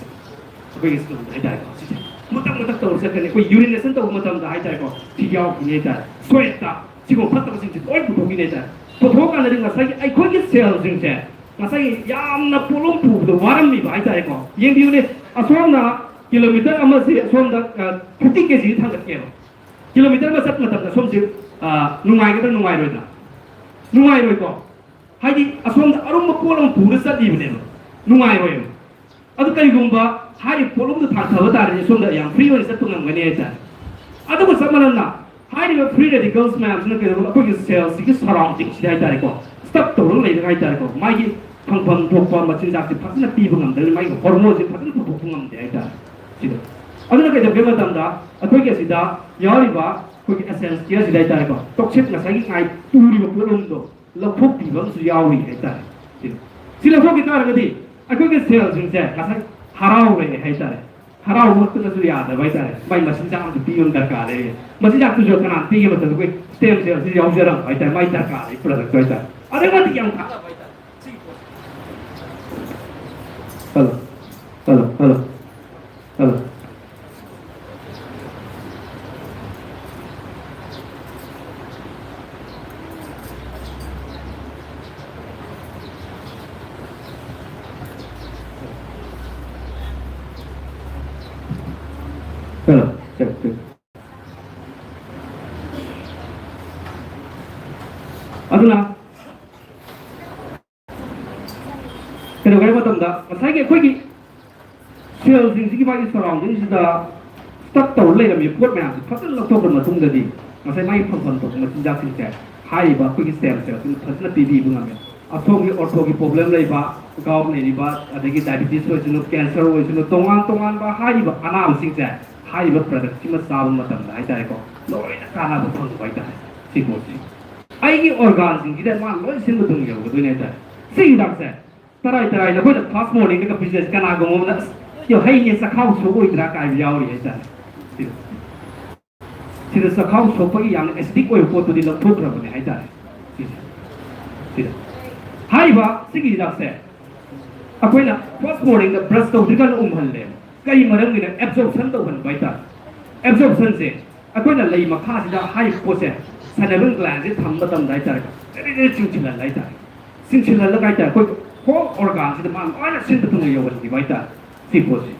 ꯑꯩꯈꯣꯏꯒꯤ ꯁ꯭ꯀꯤꯟꯗ ꯍꯥꯏꯇꯥꯔꯦꯀꯣ, ꯁꯤꯁꯦ ꯃꯇꯛ ꯃꯇꯛ ꯇꯧꯔ ꯆꯠꯀꯅꯤ꯫ ꯑꯩꯈꯣꯏ ꯌꯨꯔꯤꯅꯦꯁꯟ ꯇꯧꯕ ꯃꯇꯝꯗ ꯍꯥꯏꯇꯥꯔꯦꯀꯣ, ꯁꯤ ꯌꯥꯎꯈꯤꯅꯤ ꯍꯥꯏꯇꯥꯔꯦ꯫ ꯁ꯭ꯋꯦꯠꯇ ꯁꯤꯒꯨꯝꯕ ꯐꯠꯇꯕꯁꯤꯡꯁꯦ ꯂꯣꯏ ꯄꯨꯊꯣꯛꯈꯤꯅꯤ ꯍꯥꯏꯇꯥꯔꯦ꯫ ꯄꯨꯊꯣꯛꯑꯀꯥꯟꯗꯗꯤ ꯉꯁꯥꯏꯒꯤ ꯑꯩꯈꯣꯏꯒꯤ ꯁꯦꯜꯁꯤꯡꯁꯦ ꯉꯁꯥꯏꯒꯤ ꯌꯥꯝꯅ ꯄꯣꯠꯂꯨꯝ ꯄꯨꯕꯗ ꯋꯥꯔꯝꯃꯤꯕ ꯍꯥꯏꯇꯥꯔꯦꯀꯣ꯫ ꯌꯦꯡꯕꯤꯌꯨꯅꯦ, ꯑꯁꯣꯝꯅ ꯀꯤꯂꯣꯃꯤꯇꯔ ꯑꯃꯁꯦ ꯑꯁꯣꯝꯗ, ꯑ, ꯐꯤꯐꯇꯤ ꯀꯦ ꯖꯤ ꯊꯥꯡꯒꯠꯀꯦꯕ꯫ ꯀꯤꯂꯣꯃꯤꯇꯔ ꯑꯃ ꯆꯠꯄ ꯃꯇꯝꯗ ꯁꯣꯝꯁꯦ, ꯑ, ꯅꯨꯡꯉꯥꯏꯒꯗ꯭ꯔꯥ ꯅꯨꯡꯉꯥꯏꯔꯣꯏꯗ꯭ꯔꯥ? ꯅꯨꯡꯉꯥꯏꯔꯣꯏꯀꯣ꯫ ꯍꯥꯏꯗꯤ ꯑꯁꯣꯝꯗ ꯑꯔꯨꯝꯕ ꯄꯣꯠ ꯑꯃ ꯄꯨꯔ ꯆꯠꯂꯤꯕꯅꯦꯕ, ꯅꯨꯡꯉꯥꯏꯔꯣꯏꯕ꯫ ꯑꯗꯨ ꯀꯔꯤꯒꯨꯝꯕ ꯍꯥꯏꯔꯤꯕ ꯄꯣꯠꯂꯨꯝꯗꯨ ꯊꯥꯡꯊꯕ ꯇꯥꯔꯗꯤ ꯁꯣꯝꯗ ꯌꯥꯝ ꯐ꯭ꯔꯤ ꯑꯣꯏꯅ ꯆꯠꯄ ꯉꯝꯒꯅꯤ ꯍꯥꯏꯇꯥꯔꯦ꯫ ꯑꯗꯨꯒ ꯆꯞ ꯃꯥꯟꯅꯅ ꯍꯥꯏꯔꯤꯕ ꯐ꯭ꯔꯤ ꯔꯦꯗꯤꯀꯜꯁ ꯃꯌꯥꯝꯁꯤꯅ ꯀꯩꯗꯧꯕ, ꯑꯩꯈꯣꯏꯒꯤ ꯁꯦꯜꯁꯤꯒꯤ ꯁꯔꯥꯎꯟꯗꯤꯡꯁꯤꯗ ꯍꯥꯏꯇꯥꯔꯦꯀꯣ, ꯁ꯭ꯇꯛ ꯇꯧꯔꯒ ꯂꯩꯔꯒ ꯍꯥꯏꯇꯥꯔꯦꯀꯣ, ꯃꯥꯒꯤ ꯐꯪꯐꯝ ꯊꯣꯛꯄ ꯃꯆꯤꯟꯖꯥꯛꯁꯦ ꯐꯖꯅ ꯄꯤꯕ ꯉꯝꯗꯕꯅꯤ, ꯃꯥꯒꯤ ꯍꯣꯔꯃꯣꯟꯁꯦ ꯐꯖꯅ ꯄꯨꯊꯣꯛꯄ ꯉꯝꯗꯦ ꯍꯥꯏꯇꯥꯔꯦ꯫ ꯁꯤꯗ ꯑꯗꯨꯅ ꯀꯩꯗꯧꯒꯦ ꯃꯇꯝꯗ ꯑꯩꯈꯣꯏꯒꯤ ꯑꯁꯤꯗ ꯌꯥꯎꯔꯤꯕ ꯑꯩꯈꯣꯏꯒꯤ ꯑꯦꯁꯦꯟꯁ ꯀꯤꯌꯔꯁꯤꯗ ꯍꯥꯏꯇꯥꯔꯦꯀꯣ, ꯇꯣꯛꯁꯤꯛ ꯉꯁꯥꯏꯒꯤ ꯉꯥꯏ ꯇꯨꯔꯤꯕ ꯄꯣꯠꯂꯨꯝꯗꯣ ꯂꯧꯊꯣꯛꯄꯤꯕ ꯑꯃꯁꯨ ꯌꯥꯎꯔꯤ ꯍꯥꯏꯇꯥꯔꯦ꯫ ꯁꯤ ꯁꯤ ꯂꯧꯊꯣꯛꯈꯤ ꯇꯥꯔꯒꯗꯤ ꯑꯩꯈꯣꯏꯒꯤ ꯁꯦꯜꯁꯤꯡꯁꯦ ꯉꯁꯥꯏ ꯍꯔꯥꯎꯔꯦ ꯍꯥꯏꯇꯥꯔꯦ꯫ ꯍꯔꯥꯎꯕꯃꯛꯇꯅꯁꯨ ꯌꯥꯗꯕ ꯍꯥꯏꯇꯥꯔꯦ꯫ ꯃꯥꯏ ꯃꯆꯤꯟꯖꯥꯛ ꯑꯃꯁꯨ ꯄꯤꯕ ꯑꯃ ꯗꯔꯀꯥꯔ ꯂꯩ꯫ ꯃꯆꯤꯟꯖꯥꯛꯇꯨꯁꯨ ꯀꯅꯥꯅ ꯄꯤꯒꯦ ꯃꯇꯝꯗ ꯑꯩꯈꯣꯏ ꯁ꯭ꯇꯦꯝ ꯁꯦꯜꯁꯤ ꯌꯥꯎꯖꯔꯝꯕ ꯍꯥꯏꯇꯥꯔꯦ꯫ ꯃꯥꯏ ꯗꯔꯀꯥꯔ ꯂꯩ ꯄ꯭ꯔꯗꯛꯇꯨ ꯍꯥꯏꯇꯥꯔꯦ꯫ ꯑꯗꯨꯛꯀꯤ ꯃꯇꯤꯛ ꯌꯥꯝ ꯀꯥꯟꯅꯕ ꯍꯥꯏꯇꯥꯔꯦ꯫ Hello, hello, hello, hello. Hello, check, check. ꯑꯗꯨꯅ ꯀꯩꯗꯧꯒꯦ ꯍꯥꯏꯕ ꯃꯇꯝꯗ ꯉꯁꯥꯏꯒꯤ ꯑꯩꯈꯣꯏꯒꯤ ꯁꯦꯜꯁꯤꯡꯁꯤꯒꯤ ꯃꯥꯒꯤ ꯁꯔꯥꯎꯟꯗꯤꯡꯁꯤꯗ ꯁ꯭ꯇꯛ ꯇꯧꯔ ꯂꯩꯔꯝꯃꯤꯕ ꯄꯣꯠ ꯃꯌꯥꯝꯁꯦ ꯐꯖꯅ ꯂꯧꯊꯣꯛꯈ꯭ꯔ ꯃꯇꯨꯡꯗꯗꯤ ꯉꯁꯥꯏ ꯃꯥꯒꯤ ꯐꯪꯐꯝ ꯊꯣꯛꯄ ꯃꯆꯤꯟꯖꯥꯛꯁꯤꯡꯁꯦ ꯍꯥꯏꯔꯤꯕ ꯑꯩꯈꯣꯏꯒꯤ ꯁ꯭ꯇꯦꯝ ꯁꯦꯜꯁꯤꯅ ꯐꯖꯅ ꯄꯤꯕꯤꯕ ꯉꯝꯃꯦ꯫ ꯑꯁꯣꯝꯒꯤ ꯑꯣꯔꯊꯣꯒꯤ ꯄ꯭ꯔꯣꯕ꯭ꯂꯦꯝ ꯂꯩꯕ, ꯒꯥꯎꯠ ꯂꯩꯔꯤꯕ, ꯑꯗꯒꯤ ꯗꯥꯏꯕꯤꯇꯤꯁ ꯑꯣꯏꯁꯅꯨ, ꯀꯦꯟꯁꯔ ꯑꯣꯏꯁꯅꯨ, ꯇꯣꯉꯥꯟ ꯇꯣꯉꯥꯟꯕ ꯍꯥꯏꯔꯤꯕ ꯑꯅꯥꯕꯁꯤꯡꯁꯦ ꯍꯥꯏꯔꯤꯕ ꯄ꯭ꯔꯗꯛꯁꯤꯃ ꯆꯥꯕ ꯃꯇꯝꯗ ꯍꯥꯏꯇꯥꯔꯦꯀꯣ, ꯂꯣꯏꯅ ꯀꯥꯟꯅꯕ ꯐꯪꯕ ꯍꯥꯏꯇꯥꯔꯦ꯫ ꯁꯤ ꯄꯣꯠꯁꯤ ꯑꯩꯒꯤ ꯑꯣꯔꯒꯥꯟꯁꯤꯡꯁꯤꯗ ꯃꯥ ꯂꯣꯏ ꯁꯤꯟꯕ ꯊꯨꯡꯅ ꯌꯧꯒꯗꯣꯏꯅꯦ ꯍꯥꯏꯇꯥꯔꯦ꯫ ꯁꯤ ꯍꯤꯗꯥꯛꯁꯦ ꯇꯔꯥꯏ ꯇꯔꯥꯏꯅ ꯑꯩꯈꯣꯏꯅ ꯐꯥꯔꯁ ꯃꯣꯔꯅꯤꯡꯗꯒ ꯄꯤꯖꯔꯤꯁꯦ, ꯀꯅꯥꯒꯨꯝꯕ ꯑꯃꯅ "ꯑꯁ, ꯌꯣ, ꯍꯩꯅꯦ, ꯆꯈꯥꯎ ꯁꯣꯛꯑꯣꯏꯗ꯭ꯔꯥ?" ꯀꯥꯏꯕ ꯌꯥꯎꯔꯤ ꯍꯥꯏꯇꯥꯔꯦ꯫ ꯁꯤꯗ, ꯁꯤꯗ ꯆꯈꯥꯎ ꯁꯣꯛꯄꯒꯤ ꯌꯥꯝꯅ ꯑꯦꯁꯤꯗꯤꯛ ꯑꯣꯏꯕ ꯄꯣꯠꯇꯨꯗꯤ ꯂꯧꯊꯣꯛꯈ꯭ꯔꯕꯅꯦ ꯍꯥꯏꯇꯥꯔꯦ꯫ ꯁꯤꯁꯦ, ꯁꯤꯗ ꯍꯥꯏꯔꯤꯕ ꯁꯤꯒꯤ ꯍꯤꯗꯥꯛꯁꯦ ꯑꯩꯈꯣꯏꯅ ꯐꯥꯔꯁ ꯃꯣꯔꯅꯤꯡꯗ ꯕ꯭ꯔꯁ ꯇꯧꯗ꯭ꯔꯤꯀꯥꯟꯗ ꯎꯝꯍꯜꯂꯦꯕ꯫ ꯀꯔꯤ ꯃꯔꯝꯒꯤꯅꯣ? ꯑꯦꯕꯖꯣꯔꯞꯁꯟ ꯇꯧꯍꯟꯕ ꯍꯥꯏꯇꯥꯔꯦ꯫ ꯑꯦꯕꯖꯣꯔꯞꯁꯟꯁꯦ ꯑꯩꯈꯣꯏꯅ ꯂꯩ ꯃꯈꯥꯁꯤꯗ ꯍꯥꯏꯔꯤꯕ ꯄꯣꯠꯁꯦ ꯁꯥꯏꯅꯦꯕꯜ ꯒ꯭ꯂꯥꯟꯁꯦ ꯊꯝꯕ ꯃꯇꯝꯗ ꯍꯥꯏꯇꯥꯔꯦ, ꯖꯤꯔꯤ ꯖꯤꯔꯤ ꯆꯤꯡꯁꯤꯜꯍꯟꯕ ꯍꯥꯏꯇꯥꯔꯦ꯫ ꯆꯤꯡꯁꯤꯜꯍꯜꯂꯒ ꯍꯥꯏꯇꯥꯔꯦ, ꯑꯩꯈꯣꯏ ꯍꯣꯜ ꯑꯣꯔꯒꯥꯟꯁꯤꯗ ꯃꯥ ꯂꯣꯏꯅ ꯁꯤꯟꯕ ꯊꯨꯡꯅ ꯌꯧꯍꯟꯈꯤꯕ ꯍꯥꯏꯇꯥꯔꯦ꯫ ꯁꯤ ꯄꯣꯠꯁꯤ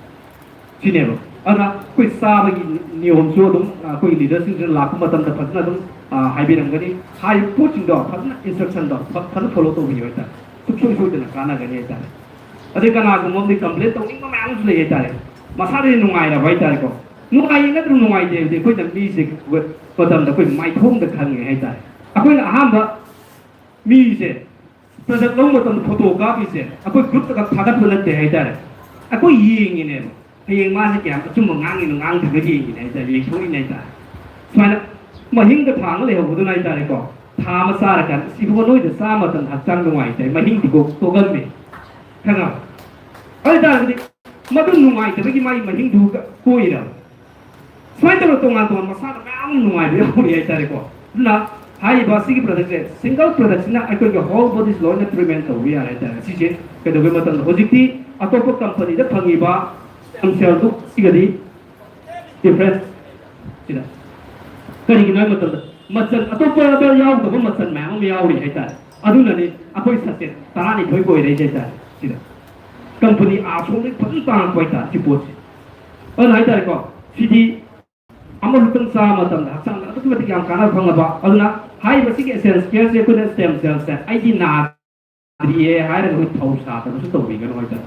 ꯁꯤꯅꯦꯕ꯫ ꯑꯗꯨꯅ ꯑꯩꯈꯣꯏ ꯆꯥꯕꯒꯤ ꯅꯤꯌꯣꯝꯁꯨ ꯑꯗꯨꯝ, ꯑ, ꯑꯩꯈꯣꯏꯒꯤ ꯂꯤꯗꯔꯁꯤꯡꯁꯤꯅ ꯂꯥꯛꯄ ꯃꯇꯝꯗ ꯐꯖꯅ ꯑꯗꯨꯝ, ꯑ, ꯍꯥꯏꯕꯤꯔꯝꯒꯅꯤ꯫ ꯍꯥꯏꯔꯤꯕ ꯄꯣꯠꯁꯤꯡꯗꯣ ꯐꯖꯅ ꯏꯟꯁꯇ꯭ꯔꯛꯁꯟꯗꯣ ꯐ-, ꯐꯖꯅ ꯐꯣꯂꯣ ꯇꯧꯕꯤꯌꯨ ꯍꯥꯏꯇꯥꯔꯦ꯫ ꯁꯨꯡꯁꯣꯏ ꯁꯣꯏꯗꯅ ꯀꯥꯟꯅꯒꯅꯤ ꯍꯥꯏꯇꯥꯔꯦ꯫ ꯑꯗꯩ ꯀꯅꯥꯒꯨꯝꯕ ꯑꯃꯗꯤ ꯀꯝꯄ꯭ꯂꯦꯟ ꯇꯧꯅꯤꯡꯕ ꯃꯌꯥꯝ ꯑꯃꯁꯨ ꯂꯩ ꯍꯥꯏꯇꯥꯔꯦ꯫ ꯃꯁꯥꯗꯗꯤ ꯅꯨꯡꯉꯥꯏꯔꯕ ꯍꯥꯏꯇꯥꯔꯦꯀꯣ꯫ ꯅꯨꯡꯉꯥꯏꯌꯦ ꯅꯠꯇ꯭ꯔꯒ ꯅꯨꯡꯉꯥꯏꯇꯦ ꯍꯥꯏꯕꯗꯤ ꯑꯩꯈꯣꯏꯅ ꯃꯤꯁꯦ ꯃꯇꯝꯗ ꯑꯩꯈꯣꯏ ꯃꯥꯏꯊꯣꯡꯗ ꯈꯪꯉꯦ ꯍꯥꯏꯇꯥꯔꯦ꯫ ꯑꯩꯈꯣꯏꯅ ꯑꯍꯥꯟꯕ ꯃꯤꯁꯦ ꯄ꯭ꯔꯗꯛ ꯂꯧꯕ ꯃꯇꯝꯗ ꯐꯣꯇꯣ ꯀꯥꯞꯄꯤꯁꯦ ꯑꯩꯈꯣꯏ ꯒ꯭ꯔꯨꯞꯇ ꯈꯛ ꯊꯥꯒꯠꯄ ꯅꯠꯇꯦ ꯍꯥꯏꯇꯥꯔꯦ꯫ ꯑꯩꯈꯣꯏ ꯌꯦꯡꯉꯤꯅꯦꯕ, ꯍꯌꯦꯡ ꯃꯥꯁꯦ ꯀꯌꯥꯝ ꯑꯆꯨꯝꯕ ꯉꯥꯡꯉꯤꯅꯣ ꯉꯥꯡꯗ꯭ꯔꯤꯅꯣ ꯌꯦꯡꯉꯤꯅꯦ ꯍꯥꯏꯇꯥꯔꯦ, ꯌꯦꯡꯊꯣꯛꯏꯅꯦ ꯍꯥꯏꯇꯥꯔꯦ꯫ ꯁꯨꯃꯥꯏꯅ ꯃꯍꯤꯡꯗ ꯊꯥꯡꯉ ꯂꯩꯍꯧꯕꯗꯨꯅ ꯍꯥꯏꯇꯥꯔꯦꯀꯣ, ꯊꯥ ꯑꯃ ꯆꯥꯔꯀꯥꯟꯗ ꯁꯤꯕꯨ ꯅꯣꯏꯗ ꯆꯥ ꯃꯇꯝꯗ ꯍꯛꯆꯥꯡ ꯅꯨꯡꯉꯥꯏꯇꯦ, ꯃꯍꯤꯡꯗꯤꯀꯣ ꯇꯣꯛꯑꯝꯃꯦ, ꯈꯪꯉꯕ? ꯑꯗꯨ ꯑꯣꯏꯇꯥꯔꯒꯗꯤ ꯃꯗꯨ ꯅꯨꯡꯉꯥꯏꯇꯕꯒꯤ ꯃꯥꯒꯤ ꯃꯍꯤꯡꯗꯨ ꯀꯣꯏꯔꯕ? ꯁꯨꯃꯥꯏꯅ ꯇꯧꯔꯒ ꯇꯣꯉꯥꯟ ꯇꯣꯉꯥꯟ ꯃꯁꯥꯗ ꯃꯌꯥꯝ ꯑꯃ ꯅꯨꯡꯉꯥꯏꯕ ꯌꯥꯎꯔꯤ ꯍꯥꯏꯇꯥꯔꯦꯀꯣ꯫ ꯑꯗꯨꯅ ꯍꯥꯏꯔꯤꯕ ꯑꯁꯤꯒꯤ ꯄ꯭ꯔꯗꯛꯁꯦ, ꯁꯤꯡꯒꯜ ꯄ꯭ꯔꯗꯛꯁꯤꯅ ꯑꯩꯈꯣꯏꯒꯤ ꯍꯣꯜ ꯕꯣꯗꯤꯁ ꯂꯣꯏꯅ ꯄ꯭ꯔꯤꯚꯦꯟ ꯇꯧꯕ ꯌꯥꯔꯦ ꯍꯥꯏꯇꯥꯔꯦ꯫ ꯁꯤꯁꯦ ꯀꯩꯗꯧꯒꯦ ꯃꯇꯝꯗ ꯍꯧꯖꯤꯛꯇꯤ ꯑꯇꯣꯞꯄ ꯀꯝꯄꯅꯤꯗ ꯐꯪꯉꯤꯕ ꯁ꯭ꯇꯦꯝ ꯁꯦꯜꯗꯨ ꯁꯤꯒꯗꯤ ꯗꯤꯐ꯭ꯔꯦꯟꯁ ꯁꯤꯗ ꯀꯔꯤꯒꯤꯅꯣ ꯍꯥꯏꯕ ꯃꯇꯝꯗ ꯃꯆꯜ ꯑꯇꯣꯞꯄꯗ ꯌꯥꯎꯗꯕ ꯃꯆꯜ ꯃꯌꯥꯝ ꯑꯃ ꯌꯥꯎꯔꯤ ꯍꯥꯏꯇꯥꯔꯦ꯫ ꯑꯗꯨꯅꯅꯤ ꯑꯩꯈꯣꯏ ꯁꯛꯁꯦꯁ ꯇꯔꯥꯅꯤꯊꯣꯏ ꯑꯣꯏꯔꯛꯏꯁꯦ ꯍꯥꯏꯇꯥꯔꯦ꯫ ꯁꯤꯗ ꯀꯝꯄꯅꯤ ꯑꯥ ꯁꯣꯝꯗꯒꯤ ꯐꯖꯅ ꯇꯥꯡꯉꯛꯄ ꯍꯥꯏꯇꯥꯔꯦ ꯁꯤ ꯄꯣꯠꯁꯦ꯫ ꯑꯗꯨꯅ ꯍꯥꯏꯇꯥꯔꯦꯀꯣ, ꯁꯤꯗꯤ ꯑꯃꯈꯛꯇꯪ ꯆꯥꯕ ꯃꯇꯝꯗ ꯍꯛꯆꯥꯡꯗ ꯑꯗꯨꯛꯀꯤ ꯃꯇꯤꯛ ꯌꯥꯝ ꯀꯥꯟꯅꯕ ꯐꯪꯉꯕ꯫ ꯑꯗꯨꯅ ꯍꯥꯏꯔꯤꯕ ꯁꯤꯒꯤ ꯑꯦꯁꯦꯟꯁ ꯀꯦꯌꯔꯁꯦ ꯑꯩꯈꯣꯏꯅ ꯁ꯭ꯇꯦꯝ ꯁꯦꯜꯁꯦ ꯑꯩꯗꯤ ꯅꯥꯗ꯭ꯔꯤꯌꯦ ꯍꯥꯏꯔꯒ ꯑꯩꯈꯣꯏ ꯊꯧ ꯁꯥꯗꯕꯁꯨ ꯇꯧꯕꯤꯒꯅꯨ ꯍꯥꯏꯇꯥꯔꯦ꯫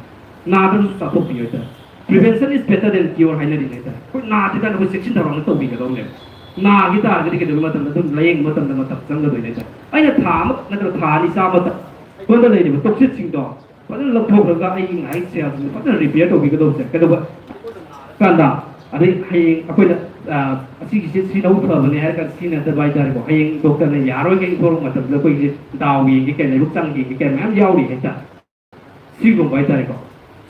ꯅꯥꯗ꯭ꯔꯁꯨ ꯆꯥꯊꯣꯛꯄꯤꯌꯨ ꯍꯥꯏꯇꯥꯔꯦ꯫ Prevention is better than cure ꯍꯥꯏꯅꯔꯤ ꯍꯥꯏꯇꯥꯔꯦ꯫ ꯑꯩꯈꯣꯏ ꯅꯥꯗ꯭ꯔꯤꯀꯥꯟꯗ ꯑꯩꯈꯣꯏ ꯆꯦꯛꯁꯤꯟ ꯊꯧꯔꯥꯡꯗ ꯇꯧꯕꯤꯒꯗꯧꯅꯦꯕ꯫ ꯅꯥꯈꯤ ꯇꯥꯔꯒꯗꯤ ꯀꯩꯗꯧꯕ ꯃꯇꯝꯗ ꯑꯗꯨꯝ ꯂꯥꯏꯌꯦꯡꯕ ꯃꯇꯝꯗ ꯃꯇꯝ ꯆꯪꯒꯗꯣꯏꯅꯦ ꯍꯥꯏꯇꯥꯔꯦ꯫ ꯑꯩꯅ ꯊꯥ ꯑꯃ ꯅꯠꯇ꯭ꯔꯒ ꯊꯥ ꯑꯅꯤ ꯆꯥꯕꯗ ꯑꯩꯉꯣꯟꯗ ꯂꯩꯔꯤꯕ ꯇꯣꯛꯁꯤꯛꯁꯤꯡꯗꯣ ꯐꯖꯅ ꯂꯧꯊꯣꯛꯈ꯭ꯔꯒ ꯑꯩꯒꯤ ꯉꯥꯏꯍꯥꯛ ꯁꯦꯜꯁꯤꯡꯗꯣ ꯐꯖꯅ ꯔꯤꯄꯤꯌꯔ ꯇꯧꯕꯤꯒꯗꯧꯕꯁꯦ ꯀꯩꯗꯧꯕ ꯀꯥꯟꯗ, ꯑꯗꯩ ꯍꯌꯦꯡ ꯑꯩꯈꯣꯏꯅ ꯑꯁꯤꯒꯤꯁꯦ ꯁꯤꯅꯕꯨ ꯐꯕꯅꯦ ꯍꯥꯏꯔꯒ ꯁꯤꯖꯤꯟꯅꯗꯕ ꯍꯥꯏꯇꯥꯔꯦꯀꯣ꯫ ꯍꯌꯦꯡ ꯗꯣꯛꯇꯔꯅ ꯌꯥꯔꯣꯏ ꯀꯩꯅ ꯊꯣꯛꯂꯛꯄ ꯃꯇꯝꯗ ꯑꯩꯈꯣꯏꯒꯤ ꯗꯥꯎ ꯌꯦꯡꯒꯦ ꯀꯩ ꯂꯥꯏꯕꯛ ꯆꯪ ꯌꯦꯡꯒꯦ ꯀꯩ ꯃꯌꯥꯝ ꯌꯥꯎꯔꯤ ꯍꯥꯏꯇꯥꯔꯦ꯫ ꯁꯤꯒꯨꯝꯕ ꯍꯥꯏꯇꯥꯔꯦꯀꯣ꯫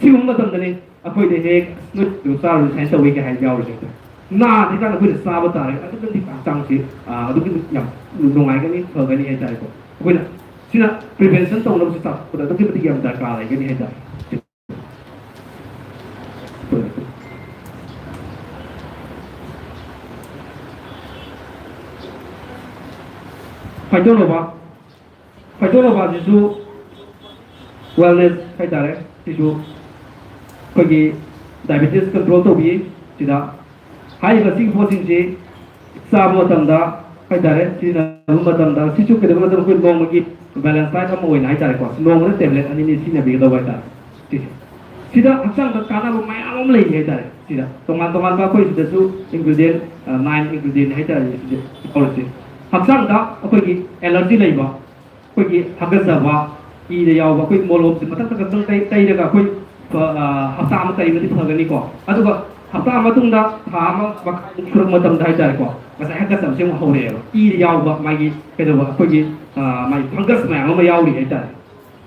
ꯁꯤꯒꯨꯝꯕ ꯃꯇꯝꯗꯅꯤ ꯑꯩꯈꯣꯏꯗ ꯍꯦꯛ "ꯅꯣꯏ ꯆꯥꯔꯨꯔꯁꯤ ꯁꯨꯃꯥꯏꯅ ꯇꯧꯋꯤ" ꯀꯩ ꯍꯥꯏꯕ ꯌꯥꯎꯔꯤ ꯍꯥꯏꯇꯥꯔꯦ꯫ ꯅꯥꯗ꯭ꯔꯤꯀꯥꯟꯗ ꯑꯩꯈꯣꯏꯅ ꯆꯥꯕ ꯇꯥꯔꯒꯗꯤ ꯑꯗꯨꯛꯀꯤ ꯃꯇꯤꯛ ꯍꯛꯆꯥꯡꯁꯤ ꯑꯗꯨꯛꯀꯤ ꯃꯇꯤꯛ ꯌꯥꯝ ꯅꯨꯡꯉꯥꯏꯒꯅꯤ, ꯐꯒꯅꯤ ꯍꯥꯏꯇꯥꯔꯦꯀꯣ꯫ ꯑꯩꯈꯣꯏꯅ ꯁꯤꯅ ꯄ꯭ꯔꯤꯚꯦꯟꯁꯟ ꯇꯧꯅꯕꯁꯤ ꯆꯥꯊꯣꯛꯄꯗ ꯑꯗꯨꯛꯀꯤ ꯃꯇꯤꯛ ꯌꯥꯝ ꯗꯔꯀꯥꯔ ꯂꯩꯒꯅꯤ ꯍꯥꯏꯇꯥꯔꯦ꯫ ꯐꯥꯏꯇꯣꯂꯣꯕꯥ, ꯐꯥꯏꯇꯣꯂꯣꯕꯥꯁꯤꯁꯨ ꯋꯦꯜꯅꯦꯁ ꯍꯥꯏꯇꯥꯔꯦ꯫ ꯁꯤꯁꯨ ꯑꯩꯈꯣꯏꯒꯤ ꯗꯥꯏꯕꯦꯇꯤꯁ ꯀꯟꯇ꯭ꯔꯣꯜ ꯇꯧꯕꯤ꯫ ꯁꯤꯗ ꯍꯥꯏꯔꯤꯕ ꯁꯤꯒꯤ ꯄꯣꯠꯁꯤꯡꯁꯤ ꯆꯥꯕ ꯃꯇꯝꯗ ꯍꯥꯏꯇꯥꯔꯦ, ꯁꯤꯖꯤꯟꯅꯕ ꯃꯇꯝꯗ ꯁꯤꯁꯨ ꯀꯩꯗꯧꯕ ꯃꯇꯝꯗ ꯑꯩꯈꯣꯏ ꯅꯣꯡꯃꯒꯤ ꯕꯦꯂꯦꯟꯁ ꯗꯥꯏꯠ ꯑꯃ ꯑꯣꯏꯅ ꯍꯥꯏꯇꯥꯔꯦꯀꯣ, ꯅꯣꯡꯃꯗ ꯇꯦꯕ꯭ꯂꯦꯠ ꯑꯅꯤꯅꯤ ꯁꯤꯖꯤꯟꯅꯕꯤꯒꯗꯧꯕ ꯍꯥꯏꯇꯥꯔꯦ꯫ ꯁꯤꯁꯦ ꯁꯤꯗ ꯍꯛꯆꯥꯡꯗ ꯀꯥꯟꯅꯕ ꯃꯌꯥꯝ ꯑꯃ ꯂꯩꯔꯤ ꯍꯥꯏꯇꯥꯔꯦ꯫ ꯁꯤꯗ ꯇꯣꯉꯥꯟ ꯇꯣꯉꯥꯟꯕ ꯑꯩꯈꯣꯏ ꯁꯤꯗꯁꯨ ꯏꯟꯒ꯭ꯔꯤꯗꯤꯌꯦꯟ ꯅꯥꯏꯟ ꯏꯟꯒ꯭ꯔꯤꯗꯤꯌꯦꯟ ꯍꯥꯏꯇꯥꯔꯦ꯫ ꯁꯤꯗ ꯌꯥꯎꯔꯤꯁꯦ ꯍꯛꯆꯥꯡꯗ ꯑꯩꯈꯣꯏꯒꯤ ꯑꯦꯂꯔꯖꯤ ꯂꯩꯕ, ꯑꯩꯈꯣꯏꯒꯤ ꯍꯥꯒꯠꯆꯕ, ꯏꯗ ꯌꯥꯎꯕ, ꯑꯩꯈꯣꯏ ꯃꯣꯂꯣꯝꯁꯦ ꯃꯊꯪ ꯃꯊꯪ ꯇꯩ- ꯇꯩꯔꯒ ꯑꯩꯈꯣꯏ ꯐ- ꯑ, ꯍꯞꯇꯥ ꯑꯃ ꯇꯩꯕꯗꯤ ꯐꯒꯅꯤꯀꯣ꯫ ꯑꯗꯨꯒ ꯍꯞꯇꯥ ꯃꯇꯨꯡꯗ ꯊꯥ ꯑꯃ ꯃꯈꯥꯏ ꯁꯨꯔꯛ ꯃꯇꯝꯗ ꯍꯥꯏꯇꯥꯔꯦꯀꯣ, ꯉꯁꯥꯏ ꯍꯥꯒꯠꯆꯕꯁꯦ ꯑꯃꯨꯛ ꯍꯧꯔꯛꯑꯦꯕ, ꯏꯗ ꯌꯥꯎꯕ ꯃꯥꯒꯤ ꯀꯩꯗꯧꯕ, ꯑꯩꯈꯣꯏꯒꯤ ꯑ, ꯃꯥꯒꯤ ꯐꯪꯒꯁ ꯃꯌꯥꯝ ꯑꯃ ꯌꯥꯎꯔꯤ ꯍꯥꯏꯇꯥꯔꯦ꯫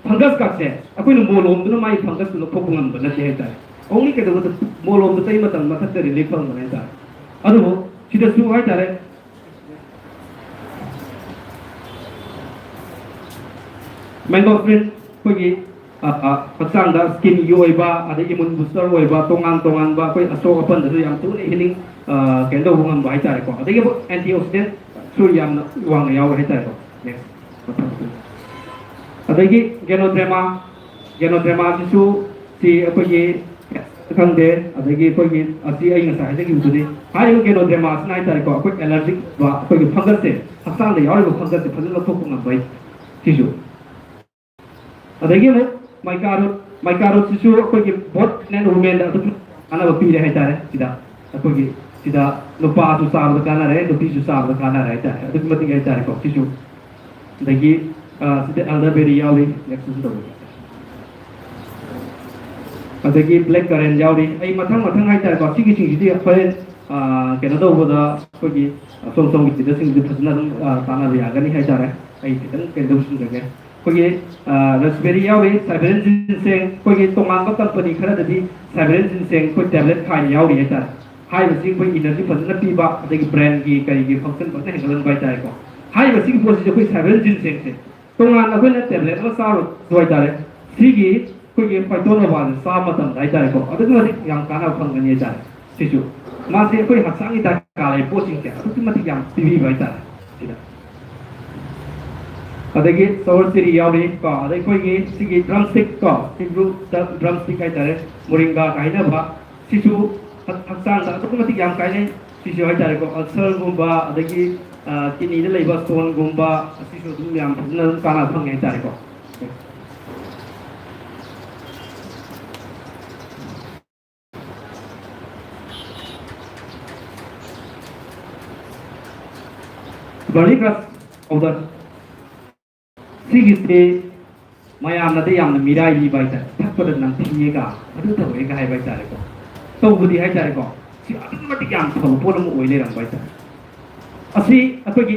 ꯐꯪꯒꯁ ꯀꯥꯁꯦ ꯑꯩꯈꯣꯏꯅ ꯃꯣꯂꯣꯝꯗꯨꯅ ꯃꯥꯒꯤ ꯐꯪꯒꯁꯇꯨ ꯂꯧꯊꯣꯛꯄ ꯉꯝꯕ ꯅꯠꯇꯦ ꯍꯥꯏꯇꯥꯔꯦ꯫ ꯑꯣꯡꯂꯤ ꯀꯩꯗꯧꯕꯗ ꯃꯣꯂꯣꯝꯗꯣ ꯇꯩ ꯃꯇꯝ ꯃꯊꯛꯇ ꯔꯤꯂꯤꯐ ꯐꯪꯕꯅꯦ ꯍꯥꯏꯇꯥꯔꯦ꯫ ꯑꯗꯨꯕꯨ ꯁꯤꯗꯁꯨ ꯍꯥꯏꯇꯥꯔꯦ, ꯃꯦꯟꯒꯣꯐ꯭ꯔꯤꯟ ꯑꯩꯈꯣꯏꯒꯤ ꯑ, ꯑ, ꯍꯛꯆꯥꯡꯗ ꯁ꯭ꯀꯤꯟꯒꯤ ꯑꯣꯏꯕ, ꯑꯗꯩ ꯏꯃꯨꯟ ꯕꯨꯁꯇꯔ ꯑꯣꯏꯕ, ꯇꯣꯉꯥꯟ ꯇꯣꯉꯥꯟꯕ ꯑꯩꯈꯣꯏ ꯑꯁꯣꯛ ꯑꯄꯟꯗꯁꯨ ꯌꯥꯝ ꯊꯨꯅ ꯍꯤꯂꯤꯡ ꯀꯩꯅꯣ ꯇꯧꯕ ꯉꯝꯕ ꯍꯥꯏꯇꯥꯔꯦꯀꯣ꯫ ꯑꯗꯒꯤ ꯑꯃꯨꯛ ꯑꯦꯟꯇꯤ ꯑꯣꯛꯁꯤꯗꯦꯟꯁꯨ ꯌꯥꯝꯅ ꯋꯥꯡꯅ ꯌꯥꯎꯋꯦ ꯍꯥꯏꯇꯥꯔꯦꯀꯣ꯫ ꯅꯦꯛꯁ꯫ ꯑꯗꯒꯤ ꯒꯦꯅꯣꯗ꯭ꯔꯦꯃꯥ, ꯒꯦꯅꯣꯗ꯭ꯔꯦꯃꯥꯁꯤꯁꯨ ꯁꯤ ꯑꯩꯈꯣꯏꯒꯤ ꯈꯪꯗꯦ, ꯑꯗꯒꯤ ꯑꯩꯈꯣꯏꯒꯤ ꯑꯁꯤ ꯑꯩ ꯉꯁꯥꯏ ꯍꯥꯏꯖꯈꯤꯕꯗꯨꯅꯤ꯫ ꯍꯥꯏꯔꯤꯕ ꯒꯦꯅꯣꯗ꯭ꯔꯦꯃꯥꯁꯤꯅ ꯍꯥꯏꯇꯥꯔꯦꯀꯣ, ꯑꯩꯈꯣꯏ ꯑꯦꯂꯔꯖꯤꯛ ꯑꯩꯈꯣꯏꯒꯤ ꯐꯪꯒꯁꯁꯦ, ꯍꯛꯆꯥꯡꯗ ꯌꯥꯎꯔꯤꯕ ꯐꯪꯒꯁꯁꯦ ꯐꯖꯅ ꯂꯧꯊꯣꯛꯄ ꯉꯝꯕꯩ ꯁꯤꯁꯨ꯫ ꯑꯗꯒꯤ ꯑꯃꯨꯛ ꯃꯥꯏꯀꯥꯔꯨꯠ, ꯃꯥꯏꯀꯥꯔꯨꯠꯁꯤꯁꯨ ꯑꯩꯈꯣꯏꯒꯤ ꯕꯣꯠ ꯃꯦꯟ ꯋꯨꯃꯦꯟꯗ ꯑꯗꯨꯝ ꯀꯥꯟꯅꯕ ꯄꯤꯔꯦ ꯍꯥꯏꯇꯥꯔꯦ꯫ ꯁꯤꯗ ꯑꯩꯈꯣꯏꯒꯤ ꯁꯤꯗ ꯅꯨꯄꯥꯁꯨ ꯆꯥꯕꯗ ꯀꯥꯟꯅꯔꯦ, ꯅꯨꯄꯤꯁꯨ ꯆꯥꯕꯗ ꯀꯥꯟꯅꯔꯦ ꯍꯥꯏꯇꯥꯔꯦ, ꯑꯗꯨꯛꯀꯤ ꯃꯇꯤꯛ ꯍꯥꯏꯇꯥꯔꯦꯀꯣ꯫ ꯁꯤꯁꯨ ꯑꯗꯒꯤ ꯑ, ꯁꯤꯗ ꯑꯦꯜꯗꯔꯕꯦꯔꯤ ꯌꯥꯎꯔꯤ, ꯅꯦꯛꯁꯇꯁꯨ ꯇꯧꯕ꯫ ꯑꯗꯒꯤ ꯕ꯭ꯂꯦꯛ ꯀꯔꯦꯟ ꯌꯥꯎꯔꯤ꯫ ꯑꯩ ꯃꯊꯪ ꯃꯊꯪ ꯍꯥꯏꯇꯥꯔꯦꯀꯣ, ꯁꯤꯒꯤꯁꯤꯡꯁꯤꯗꯤ ꯍꯣꯔꯦꯟ ꯑ, ꯀꯩꯅꯣ ꯇꯧꯕꯗ ꯑꯩꯈꯣꯏꯒꯤ ꯑꯁꯣꯝ ꯁꯣꯝꯒꯤ ꯆꯤꯗꯁꯤꯡꯁꯤꯗꯤ ꯐꯖꯅ ꯑꯗꯨꯝ ꯑ, ꯇꯥꯟꯅꯕ ꯌꯥꯒꯅꯤ ꯍꯥꯏꯇꯥꯔꯦ꯫ ꯑꯩ ꯈꯤꯇꯪ ꯀꯩꯅꯣ ꯇꯧꯁꯤꯟꯖꯒꯦ꯫ ꯑꯩꯈꯣꯏꯒꯤ ꯔꯁꯕꯦꯔꯤ ꯌꯥꯎꯔꯤ, ꯁꯥꯏꯕꯦꯔꯤꯌꯟ ꯖꯤꯟꯁꯦꯡ, ꯑꯩꯈꯣꯏꯒꯤ ꯇꯣꯉꯥꯟꯕ ꯀꯝꯄꯅꯤ ꯈꯔꯗꯗꯤ ꯁꯥꯏꯕꯦꯔꯤꯌꯟ ꯖꯤꯟꯁꯦꯡ ꯑꯩꯈꯣꯏ ꯇꯦꯕ꯭ꯂꯦꯠ ꯈꯥꯏꯅ ꯌꯥꯎꯔꯤ ꯍꯥꯏꯇꯥꯔꯦ꯫ ꯍꯥꯏꯔꯤꯕꯁꯤ ꯑꯩꯈꯣꯏ ꯏꯅꯔꯖꯤ ꯐꯖꯅ ꯄꯤꯕ, ꯑꯗꯒꯤ ꯕ꯭ꯔꯦꯟꯒꯤ ꯀꯔꯤꯒꯤ ꯐꯪꯁꯟ ꯐꯖꯅ ꯍꯦꯟꯒꯠꯍꯟꯕ ꯍꯥꯏꯇꯥꯔꯦꯀꯣ꯫ ꯍꯥꯏꯔꯤꯕꯁꯤꯒꯤ ꯄꯣꯠꯁꯤꯗꯤ ꯑꯩꯈꯣꯏ ꯁꯥꯏꯕꯦꯔꯤꯌꯟ ꯖꯤꯟꯁꯦꯡꯁꯦ ꯇꯣꯉꯥꯟꯅ ꯑꯩꯈꯣꯏꯅ ꯇꯦꯕ꯭ꯂꯦꯠ ꯑꯃ ꯆꯥꯔꯨꯔꯁꯨ ꯍꯥꯏꯇꯥꯔꯦ, ꯁꯤꯒꯤ ꯑꯩꯈꯣꯏꯒꯤ ꯐꯥꯏꯇꯣꯅꯣꯕꯥꯁꯦ ꯆꯥꯕ ꯃꯇꯝꯗ ꯍꯥꯏꯇꯥꯔꯦꯀꯣ, ꯑꯗꯨꯛꯀꯤ ꯃꯇꯤꯛ ꯌꯥꯝ ꯀꯥꯟꯅꯕ ꯐꯪꯒꯅꯤ ꯍꯥꯏꯇꯥꯔꯦ꯫ ꯁꯤꯁꯨ ꯃꯥꯁꯦ ꯑꯩꯈꯣꯏ ꯍꯛꯆꯥꯡꯒꯤ ꯗꯔꯀꯥꯔ ꯂꯩꯕ ꯄꯣꯠꯁꯤꯡꯁꯦ ꯑꯗꯨꯛꯀꯤ ꯃꯇꯤꯛ ꯌꯥꯝ ꯄꯤꯕꯤꯕ ꯍꯥꯏꯇꯥꯔꯦ ꯁꯤꯗ꯫ ꯑꯗꯒꯤ ꯁꯣꯋꯔ ꯆꯤꯔꯤ ꯌꯥꯎꯔꯤ ꯀꯣ, ꯑꯗꯩ ꯑꯩꯈꯣꯏꯒꯤ ꯁꯤꯒꯤ ꯗ꯭ꯔꯝ ꯁ꯭ꯇꯤꯛ ꯀꯣ, ꯍꯤꯕ꯭ꯔꯨꯗ ꯗ꯭ꯔꯝ ꯁ꯭ꯇꯤꯛ ꯍꯥꯏꯇꯥꯔꯦ, ꯃꯣꯔꯤꯡꯒꯥ ꯀꯥꯏꯅꯕ, ꯁꯤꯁꯨ ꯍꯛ- ꯍꯛꯆꯥꯡꯗ ꯑꯗꯨꯛꯀꯤ ꯃꯇꯤꯛ ꯌꯥꯝ ꯀꯥꯟꯅꯩ꯫ ꯁꯤꯁꯨ ꯍꯥꯏꯇꯥꯔꯦꯀꯣ, ꯑꯜꯁꯔꯒꯨꯝꯕ, ꯑꯗꯒꯤ ꯀꯤꯗꯅꯤꯗ ꯂꯩꯕ ꯁ꯭ꯇꯣꯟꯒꯨꯝꯕ, ꯑꯁꯤꯁꯨ ꯑꯗꯨꯝ ꯌꯥꯝ ꯐꯖꯅ ꯑꯗꯨꯝ ꯀꯥꯟꯅꯕ ꯐꯪꯉꯦ ꯍꯥꯏꯇꯥꯔꯦꯀꯣ꯫ Barley crush powder. ꯁꯤꯒꯤꯁꯦ ꯃꯌꯥꯝꯅꯗꯤ ꯌꯥꯝꯅ ꯃꯤꯔꯥꯏꯕꯤꯕ ꯍꯥꯏꯇꯥꯔꯦ, ꯊꯛꯄꯗ ꯅꯝꯊꯤꯌꯦꯒ ꯑꯗꯨ ꯇꯧꯋꯦꯒ ꯍꯥꯏꯕ ꯍꯥꯏꯇꯥꯔꯦꯀꯣ꯫ ꯇꯧꯕꯗꯤ ꯍꯥꯏꯇꯥꯔꯦꯀꯣ, ꯁꯤ ꯑꯗꯨꯛꯀꯤ ꯃꯇꯤꯛ ꯌꯥꯝ ꯐꯕ ꯄꯣꯠ ꯑꯃ ꯑꯣꯏ ꯂꯩꯔꯝꯕ ꯍꯥꯏꯇꯥꯔꯦ꯫ ꯑꯁꯤ ꯑꯩꯈꯣꯏꯒꯤ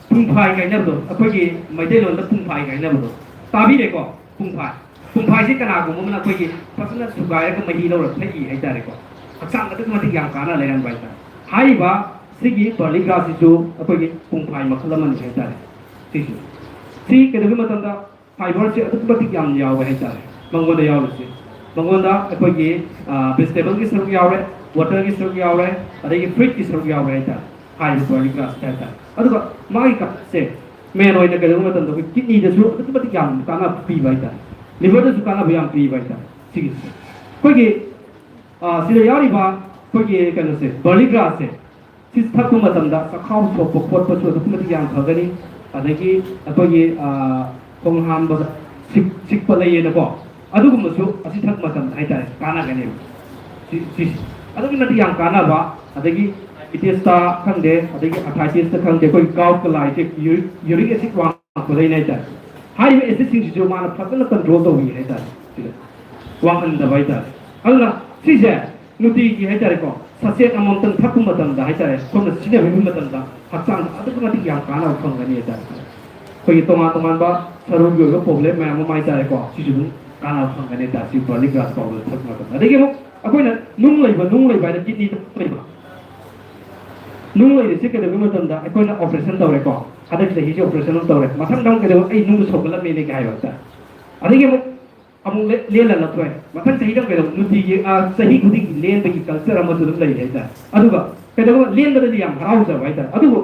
ꯄꯨꯡꯐꯥꯏ ꯀꯥꯏꯅꯕꯗꯣ, ꯑꯩꯈꯣꯏꯒꯤ ꯃꯩꯇꯩꯂꯣꯟꯗ ꯄꯨꯡꯐꯥꯏ ꯀꯥꯏꯅꯕꯗꯣ ꯇꯥꯕꯤꯔꯦꯀꯣ? ꯄꯨꯡꯐꯥꯏ, ꯄꯨꯡꯐꯥꯏꯁꯤ ꯀꯅꯥꯒꯨꯝꯕ ꯑꯃꯅ ꯑꯩꯈꯣꯏꯒꯤ ꯐꯖꯅ ꯁꯨꯒꯥꯏꯔꯒ ꯃꯍꯤ ꯂꯧꯔ ꯊꯛꯏ ꯍꯥꯏꯇꯥꯔꯦꯀꯣ꯫ ꯍꯛꯆꯥꯡ ꯑꯗꯨꯛꯀꯤ ꯃꯇꯤꯛ ꯌꯥꯝ ꯀꯥꯟꯅ ꯂꯩꯔꯝꯕ ꯍꯥꯏꯇꯥꯔꯦ꯫ ꯍꯥꯏꯔꯤꯕ ꯁꯤꯒꯤ ꯕꯥꯔꯂꯤ ꯒ꯭ꯔꯥꯁꯁꯤꯁꯨ ꯑꯩꯈꯣꯏꯒꯤ ꯄꯨꯡꯐꯥꯏ ꯃꯈꯜ ꯑꯃꯅꯤ ꯍꯥꯏꯇꯥꯔꯦ꯫ ꯁꯤꯁꯨ ꯁꯤ ꯀꯩꯗꯧꯒꯦ ꯃꯇꯝꯗ ꯐꯥꯏꯕꯔꯁꯦ ꯑꯗꯨꯛꯀꯤ ꯃꯇꯤꯛ ꯌꯥꯝꯅ ꯌꯥꯎꯋꯦ ꯍꯥꯏꯇꯥꯔꯦ꯫ ꯃꯉꯣꯟꯗ ꯌꯥꯎꯔꯤꯁꯦ, ꯃꯉꯣꯟꯗ ꯑꯩꯈꯣꯏꯒꯤ ꯚꯦꯖꯤꯇꯦꯕꯜꯒꯤ ꯁꯔꯨꯛ ꯌꯥꯎꯔꯦ, ꯋꯥꯇꯔꯒꯤ ꯁꯔꯨꯛ ꯌꯥꯎꯔꯦ, ꯑꯗꯒꯤ ꯐ꯭ꯔꯨꯏꯠꯀꯤ ꯁꯔꯨꯛ ꯌꯥꯎꯔꯦ ꯍꯥꯏꯇꯥꯔꯦ꯫ ꯍꯥꯏꯔꯤꯕ ꯕꯥꯔꯂꯤ ꯒ꯭ꯔꯥꯁ ꯍꯥꯏꯇꯥꯔꯦ꯫ ꯑꯗꯨꯒ ꯃꯥꯒꯤ ꯀꯥꯟꯅꯕꯁꯦ ꯃꯦꯟ ꯑꯣꯏꯅ ꯀꯩꯗꯧꯕ ꯃꯇꯝꯗ ꯑꯩꯈꯣꯏ ꯀꯤꯠꯅꯤꯗꯁꯨ ꯑꯗꯨꯛꯀꯤ ꯃꯇꯤꯛ ꯌꯥꯝꯅ ꯀꯥꯟꯅꯕ ꯄꯤꯕ ꯍꯥꯏꯇꯥꯔꯦ, ꯂꯤꯚꯔꯗꯁꯨ ꯀꯥꯟꯅꯕ ꯌꯥꯝ ꯄꯤꯕ ꯍꯥꯏꯇꯥꯔꯦ꯫ ꯁꯤꯒꯤꯁꯦ ꯑꯩꯈꯣꯏꯒꯤ ꯁꯤꯗ ꯌꯥꯎꯔꯤꯕ ꯑꯩꯈꯣꯏꯒꯤ ꯀꯩꯅꯣꯁꯦ, ꯕꯥꯔꯂꯤ ꯒ꯭ꯔꯥꯁꯁꯦ, ꯁꯤ ꯊꯛꯄ ꯃꯇꯝꯗ ꯆꯈꯥꯎ ꯁꯣꯛꯄ ꯈꯣꯠꯄꯁꯨ ꯑꯗꯨꯛꯀꯤ ꯃꯇꯤꯛ ꯌꯥꯝ ꯐꯒꯅꯤ꯫ ꯑꯗꯒꯤ ꯑꯩꯈꯣꯏꯒꯤ ꯈꯣꯡ ꯍꯥꯝꯕꯗ ꯁꯤꯛꯄ ꯂꯩꯌꯦꯅꯀꯣ, ꯑꯗꯨꯒꯨꯝꯕꯁꯨ ꯑꯁꯤ ꯊꯛꯄ ꯃꯇꯝꯗ ꯍꯥꯏꯇꯥꯔꯦ ꯀꯥꯟꯅꯒꯅꯦꯕ꯫ ꯁꯤ ꯑꯗꯨꯛꯀꯤ ꯃꯇꯤꯛ ꯌꯥꯝ ꯀꯥꯟꯅꯕ꯫ ꯑꯗꯒꯤ ꯗꯥꯏꯕꯤꯇꯤꯁꯇ ꯈꯪꯗꯦ, ꯑꯗꯒꯤ ꯑꯥꯔꯊꯥꯏꯇꯤꯁꯇ ꯈꯪꯗꯦ, ꯑꯩꯈꯣꯏ ꯒꯥꯎꯠꯀ ꯂꯥꯛꯏꯁꯦ ꯌꯨꯔꯤꯛ ꯑꯦꯁꯤꯠ ꯋꯥꯡ ꯂꯥꯛꯄꯗꯩꯅꯦ ꯍꯥꯏꯇꯥꯔꯦ꯫ ꯍꯥꯏꯔꯤꯕ ꯑꯦꯁꯤꯠꯁꯤꯡꯁꯤꯁꯨ ꯃꯥꯅ ꯐꯖꯅ ꯀꯟꯇ꯭ꯔꯣꯜ ꯇꯧꯕꯤ ꯍꯥꯏꯇꯥꯔꯦ꯫ ꯁꯤꯗ ꯋꯥꯡꯍꯟꯗꯕ ꯍꯥꯏꯇꯥꯔꯦ꯫ ꯑꯗꯨꯅ ꯁꯤꯁꯦ ꯅꯨꯡꯇꯤꯒꯤ ꯍꯥꯏꯇꯥꯔꯦꯀꯣ, ꯁꯆꯦꯠ ꯑꯃꯃꯝꯇꯪ ꯊꯛꯄ ꯃꯇꯝꯗ ꯍꯥꯏꯇꯥꯔꯦ, ꯁꯣꯝꯅ ꯁꯤꯖꯤꯟꯅꯕꯤꯕ ꯃꯇꯝꯗ ꯍꯛꯆꯥꯡꯗ ꯑꯗꯨꯛꯀꯤ ꯃꯇꯤꯛ ꯌꯥꯝ ꯀꯥꯟꯅꯕ ꯐꯪꯒꯅꯤ ꯍꯥꯏꯇꯥꯔꯦ꯫ ꯑꯩꯈꯣꯏꯒꯤ ꯇꯣꯉꯥꯟ ꯇꯣꯉꯥꯟꯕ ꯁꯔꯨꯒꯤ ꯑꯣꯏꯕ ꯄ꯭ꯔꯣꯕ꯭ꯂꯦꯝ ꯃꯌꯥꯝ ꯑꯃ ꯍꯥꯏꯇꯥꯔꯦꯀꯣ, ꯁꯤꯁꯨ ꯑꯗꯨꯝ ꯀꯥꯟꯅꯕ ꯐꯪꯒꯅꯤ ꯍꯥꯏꯇꯥꯔꯦ, ꯁꯤ ꯕꯥꯔꯂꯤ ꯒ꯭ꯔꯥꯁ ꯄꯥꯎꯗꯔ ꯊꯛꯄ ꯃꯇꯝꯗ꯫ ꯑꯗꯒꯤ ꯑꯃꯨꯛ ꯑꯩꯈꯣꯏꯅ ꯅꯨꯡ ꯂꯩꯕ, ꯅꯨꯡ ꯂꯩꯕ ꯍꯥꯏꯅ ꯀꯤꯠꯅꯤꯗ ꯂꯩꯕ ꯅꯨꯡ ꯂꯩꯔꯤꯁꯦ ꯀꯩꯗꯧꯒꯦ ꯃꯇꯝꯗ ꯑꯩꯈꯣꯏꯅ ꯑꯣꯄꯔꯦꯁꯟ ꯇꯧꯔꯦꯀꯣ, ꯍꯟꯗꯛ ꯆꯍꯤꯁꯦ ꯑꯣꯄꯔꯦꯁꯟ ꯑꯃ ꯇꯧꯔꯦ, ꯃꯊꯪꯗ ꯑꯃꯨꯛ ꯀꯩꯗꯧꯕ, ꯑꯩ ꯅꯨꯡꯗꯣ ꯁꯧꯒꯠꯂꯝꯃꯦꯅꯦ ꯀꯥꯏ ꯍꯥꯏꯕ ꯍꯥꯏꯇꯥꯔꯦ꯫ ꯑꯗꯒꯤ ꯑꯃꯨꯛ ꯑꯃꯨꯛ ꯂꯦ-, ꯂꯦꯜꯂ ꯂꯧꯊꯣꯛꯑꯦ꯫ ꯃꯊꯪ ꯆꯍꯤꯗ ꯑꯃꯨꯛ ꯀꯩꯗꯧꯕ, ꯅꯨꯡꯇꯤꯒꯤ, ꯑ, ꯆꯍꯤ ꯈꯨꯗꯤꯡꯒꯤ ꯂꯦꯟꯕꯒꯤ ꯀꯜꯆꯔ ꯑꯃꯁꯨ ꯑꯗꯨꯝ ꯂꯩꯔꯦ ꯍꯥꯏꯇꯥꯔꯦ꯫ ꯑꯗꯨꯒ ꯀꯩꯗꯧꯕ, ꯂꯦꯟꯕꯗꯗꯤ ꯌꯥꯝ ꯍꯔꯥꯎꯖꯕ ꯍꯥꯏꯇꯥꯔꯦ꯫ ꯑꯗꯨꯕꯨ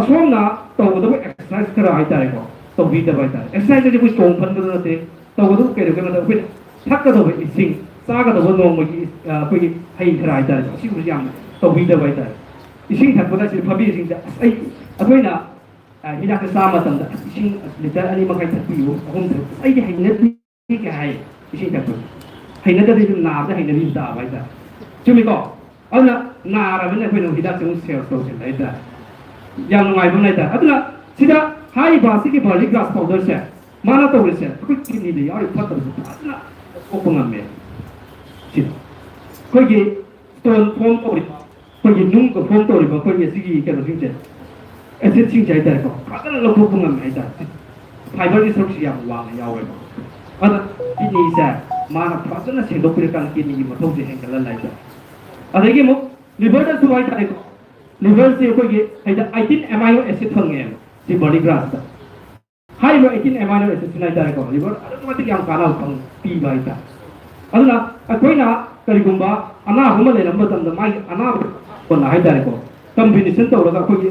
ꯑꯁꯣꯝꯅ ꯇꯧꯒꯗꯕ ꯑꯦꯛꯁꯔꯁꯥꯏꯁ ꯈꯔ ꯍꯥꯏꯇꯥꯔꯦꯀꯣ, ꯇꯧꯕꯤꯗꯕ ꯍꯥꯏꯇꯥꯔꯦ꯫ ꯑꯦꯛꯁꯔꯁꯥꯏꯁ ꯍꯥꯏꯁꯦ ꯑꯩꯈꯣꯏ ꯆꯣꯡ ꯐꯟꯕꯗ ꯅꯠꯇꯦ, ꯇꯧꯒꯗꯕ ꯀꯩꯗꯧꯒꯦ ꯍꯥꯏꯕꯗ ꯑꯩꯈꯣꯏꯅ ꯊꯛꯀꯗꯧꯕ ꯏꯁꯤꯡ, ꯆꯥꯒꯗꯧꯕ ꯅꯣꯡꯃꯒꯤ, ꯑ, ꯑꯩꯈꯣꯏꯒꯤ ꯍꯩ ꯈꯔ ꯍꯥꯏꯇꯥꯔꯦꯀꯣ, ꯁꯤꯒꯨꯝꯕꯁꯤ ꯌꯥꯝꯅ ꯇꯧꯕꯤꯗꯕ ꯍꯥꯏꯇꯥꯔꯦ꯫ ꯏꯁꯤꯡ ꯊꯛꯄꯗ ꯁꯤ ꯐꯕꯤ ꯏꯁꯤꯡꯁꯦ ꯑꯁ ꯑꯩ, ꯑꯩꯈꯣꯏꯅ, ꯑ, ꯍꯤꯗꯥꯛꯁꯦ ꯆꯥꯕ ꯃꯇꯝꯗ ꯑꯁ ꯏꯁꯤꯡ ꯂꯤꯇꯔ ꯑꯅꯤ ꯃꯈꯥꯏ ꯊꯛꯄꯤꯌꯨ, ꯑꯍꯨꯝ ꯊꯛ-, ꯑꯁ ꯑꯩꯗꯤ ꯍꯩꯅꯗꯦ꯫ ꯀꯩ ꯍꯥꯏ? ꯏꯁꯤꯡ ꯊꯛꯄ ꯍꯩꯅꯗ꯭ꯔꯗꯤ ꯑꯗꯨꯝ ꯅꯥꯕꯗ ꯍꯩꯅꯕꯤ ꯑꯃ ꯇꯥꯕ ꯍꯥꯏꯇꯥꯔꯦ꯫ ꯆꯨꯝꯃꯤꯀꯣ? ꯑꯗꯨꯅ ꯅꯥꯔꯕꯅꯤꯅ ꯑꯩꯈꯣꯏꯅ ꯍꯤꯗꯥꯛꯁꯦ ꯑꯃꯨꯛ ꯁꯦꯜꯁ ꯇꯧꯁꯤꯟꯕ ꯍꯥꯏꯇꯥꯔꯦ꯫ ꯌꯥꯝ ꯅꯨꯡꯉꯥꯏꯕ ꯑꯃ ꯂꯩꯇꯥꯔꯦ꯫ ꯑꯗꯨꯅ ꯁꯤꯗ ꯍꯥꯏꯔꯤꯕ ꯑꯁꯤꯒꯤ barley grass powderꯁꯦ, ꯃꯥꯅ ꯇꯧꯔꯤꯁꯦ, ꯑꯩꯈꯣꯏ kidneyꯗ ꯌꯥꯎꯔꯤꯕ ꯐꯠꯇꯕꯁꯦ ꯐꯖꯅ ꯂꯧꯊꯣꯛꯄ ꯉꯝꯃꯦ꯫ ꯁꯤ ꯑꯩꯈꯣꯏꯒꯤ stone form ꯇꯧꯔꯤꯕ, ꯑꯩꯈꯣꯏꯒꯤ ꯅꯨꯡꯒ form ꯇꯧꯔꯤꯕ ꯑꯩꯈꯣꯏꯒꯤ ꯑꯁꯤꯒꯤ ꯀꯩꯅꯣꯁꯤꯡꯁꯦ, acidꯁꯤꯡꯁꯦ ꯍꯥꯏꯇꯥꯔꯦꯀꯣ, ꯐꯖꯅ ꯂꯧꯊꯣꯛꯄ ꯉꯝꯃꯦ ꯍꯥꯏꯇꯥꯔꯦ꯫ Fiberꯒꯤ ꯁꯔꯨꯛꯁꯤ ꯌꯥꯝ ꯋꯥꯡꯅ ꯌꯥꯎꯋꯦꯕ꯫ ꯑꯗ kidneyꯁꯦ ꯃꯥꯅ ꯐꯖꯅ ꯁꯦꯡꯗꯣꯛꯄꯤꯔꯀꯥꯟꯗ kidneyꯒꯤ ꯃꯊꯧꯁꯦ ꯍꯦꯟꯒꯠꯍꯜꯂꯦ ꯍꯥꯏꯇꯥꯔꯦ꯫ ꯑꯗꯒꯤ ꯑꯃꯨꯛ liverꯗꯁꯨ ꯍꯥꯏꯇꯥꯔꯦꯀꯣ, liverꯁꯦ ꯑꯩꯈꯣꯏꯒꯤ ꯍꯥꯏꯗꯤ eighteen amino acid ꯐꯪꯉꯦꯕ ꯁꯤ barley grassꯇ꯫ ꯍꯥꯏꯔꯤꯕ eighteen amino acidꯁꯤꯅ ꯍꯥꯏꯇꯥꯔꯦꯀꯣ, liver ꯑꯗꯨꯛꯀꯤ ꯃꯇꯤꯛ ꯌꯥꯝ ꯀꯥꯟꯅꯕ ꯐꯪ ꯄꯤꯕ ꯍꯥꯏꯇꯥꯔꯦ꯫ ꯑꯗꯨꯅ ꯑꯩꯈꯣꯏꯅ ꯀꯔꯤꯒꯨꯝꯕ ꯑꯅꯥꯕ ꯑꯃ ꯂꯩꯔꯝꯕ ꯃꯇꯝꯗ ꯃꯥꯒꯤ ꯑꯅꯥꯕ ꯀꯣꯟꯅ ꯍꯥꯏꯇꯥꯔꯦꯀꯣ, combination ꯇꯧꯔꯒ ꯑꯩꯈꯣꯏꯒꯤ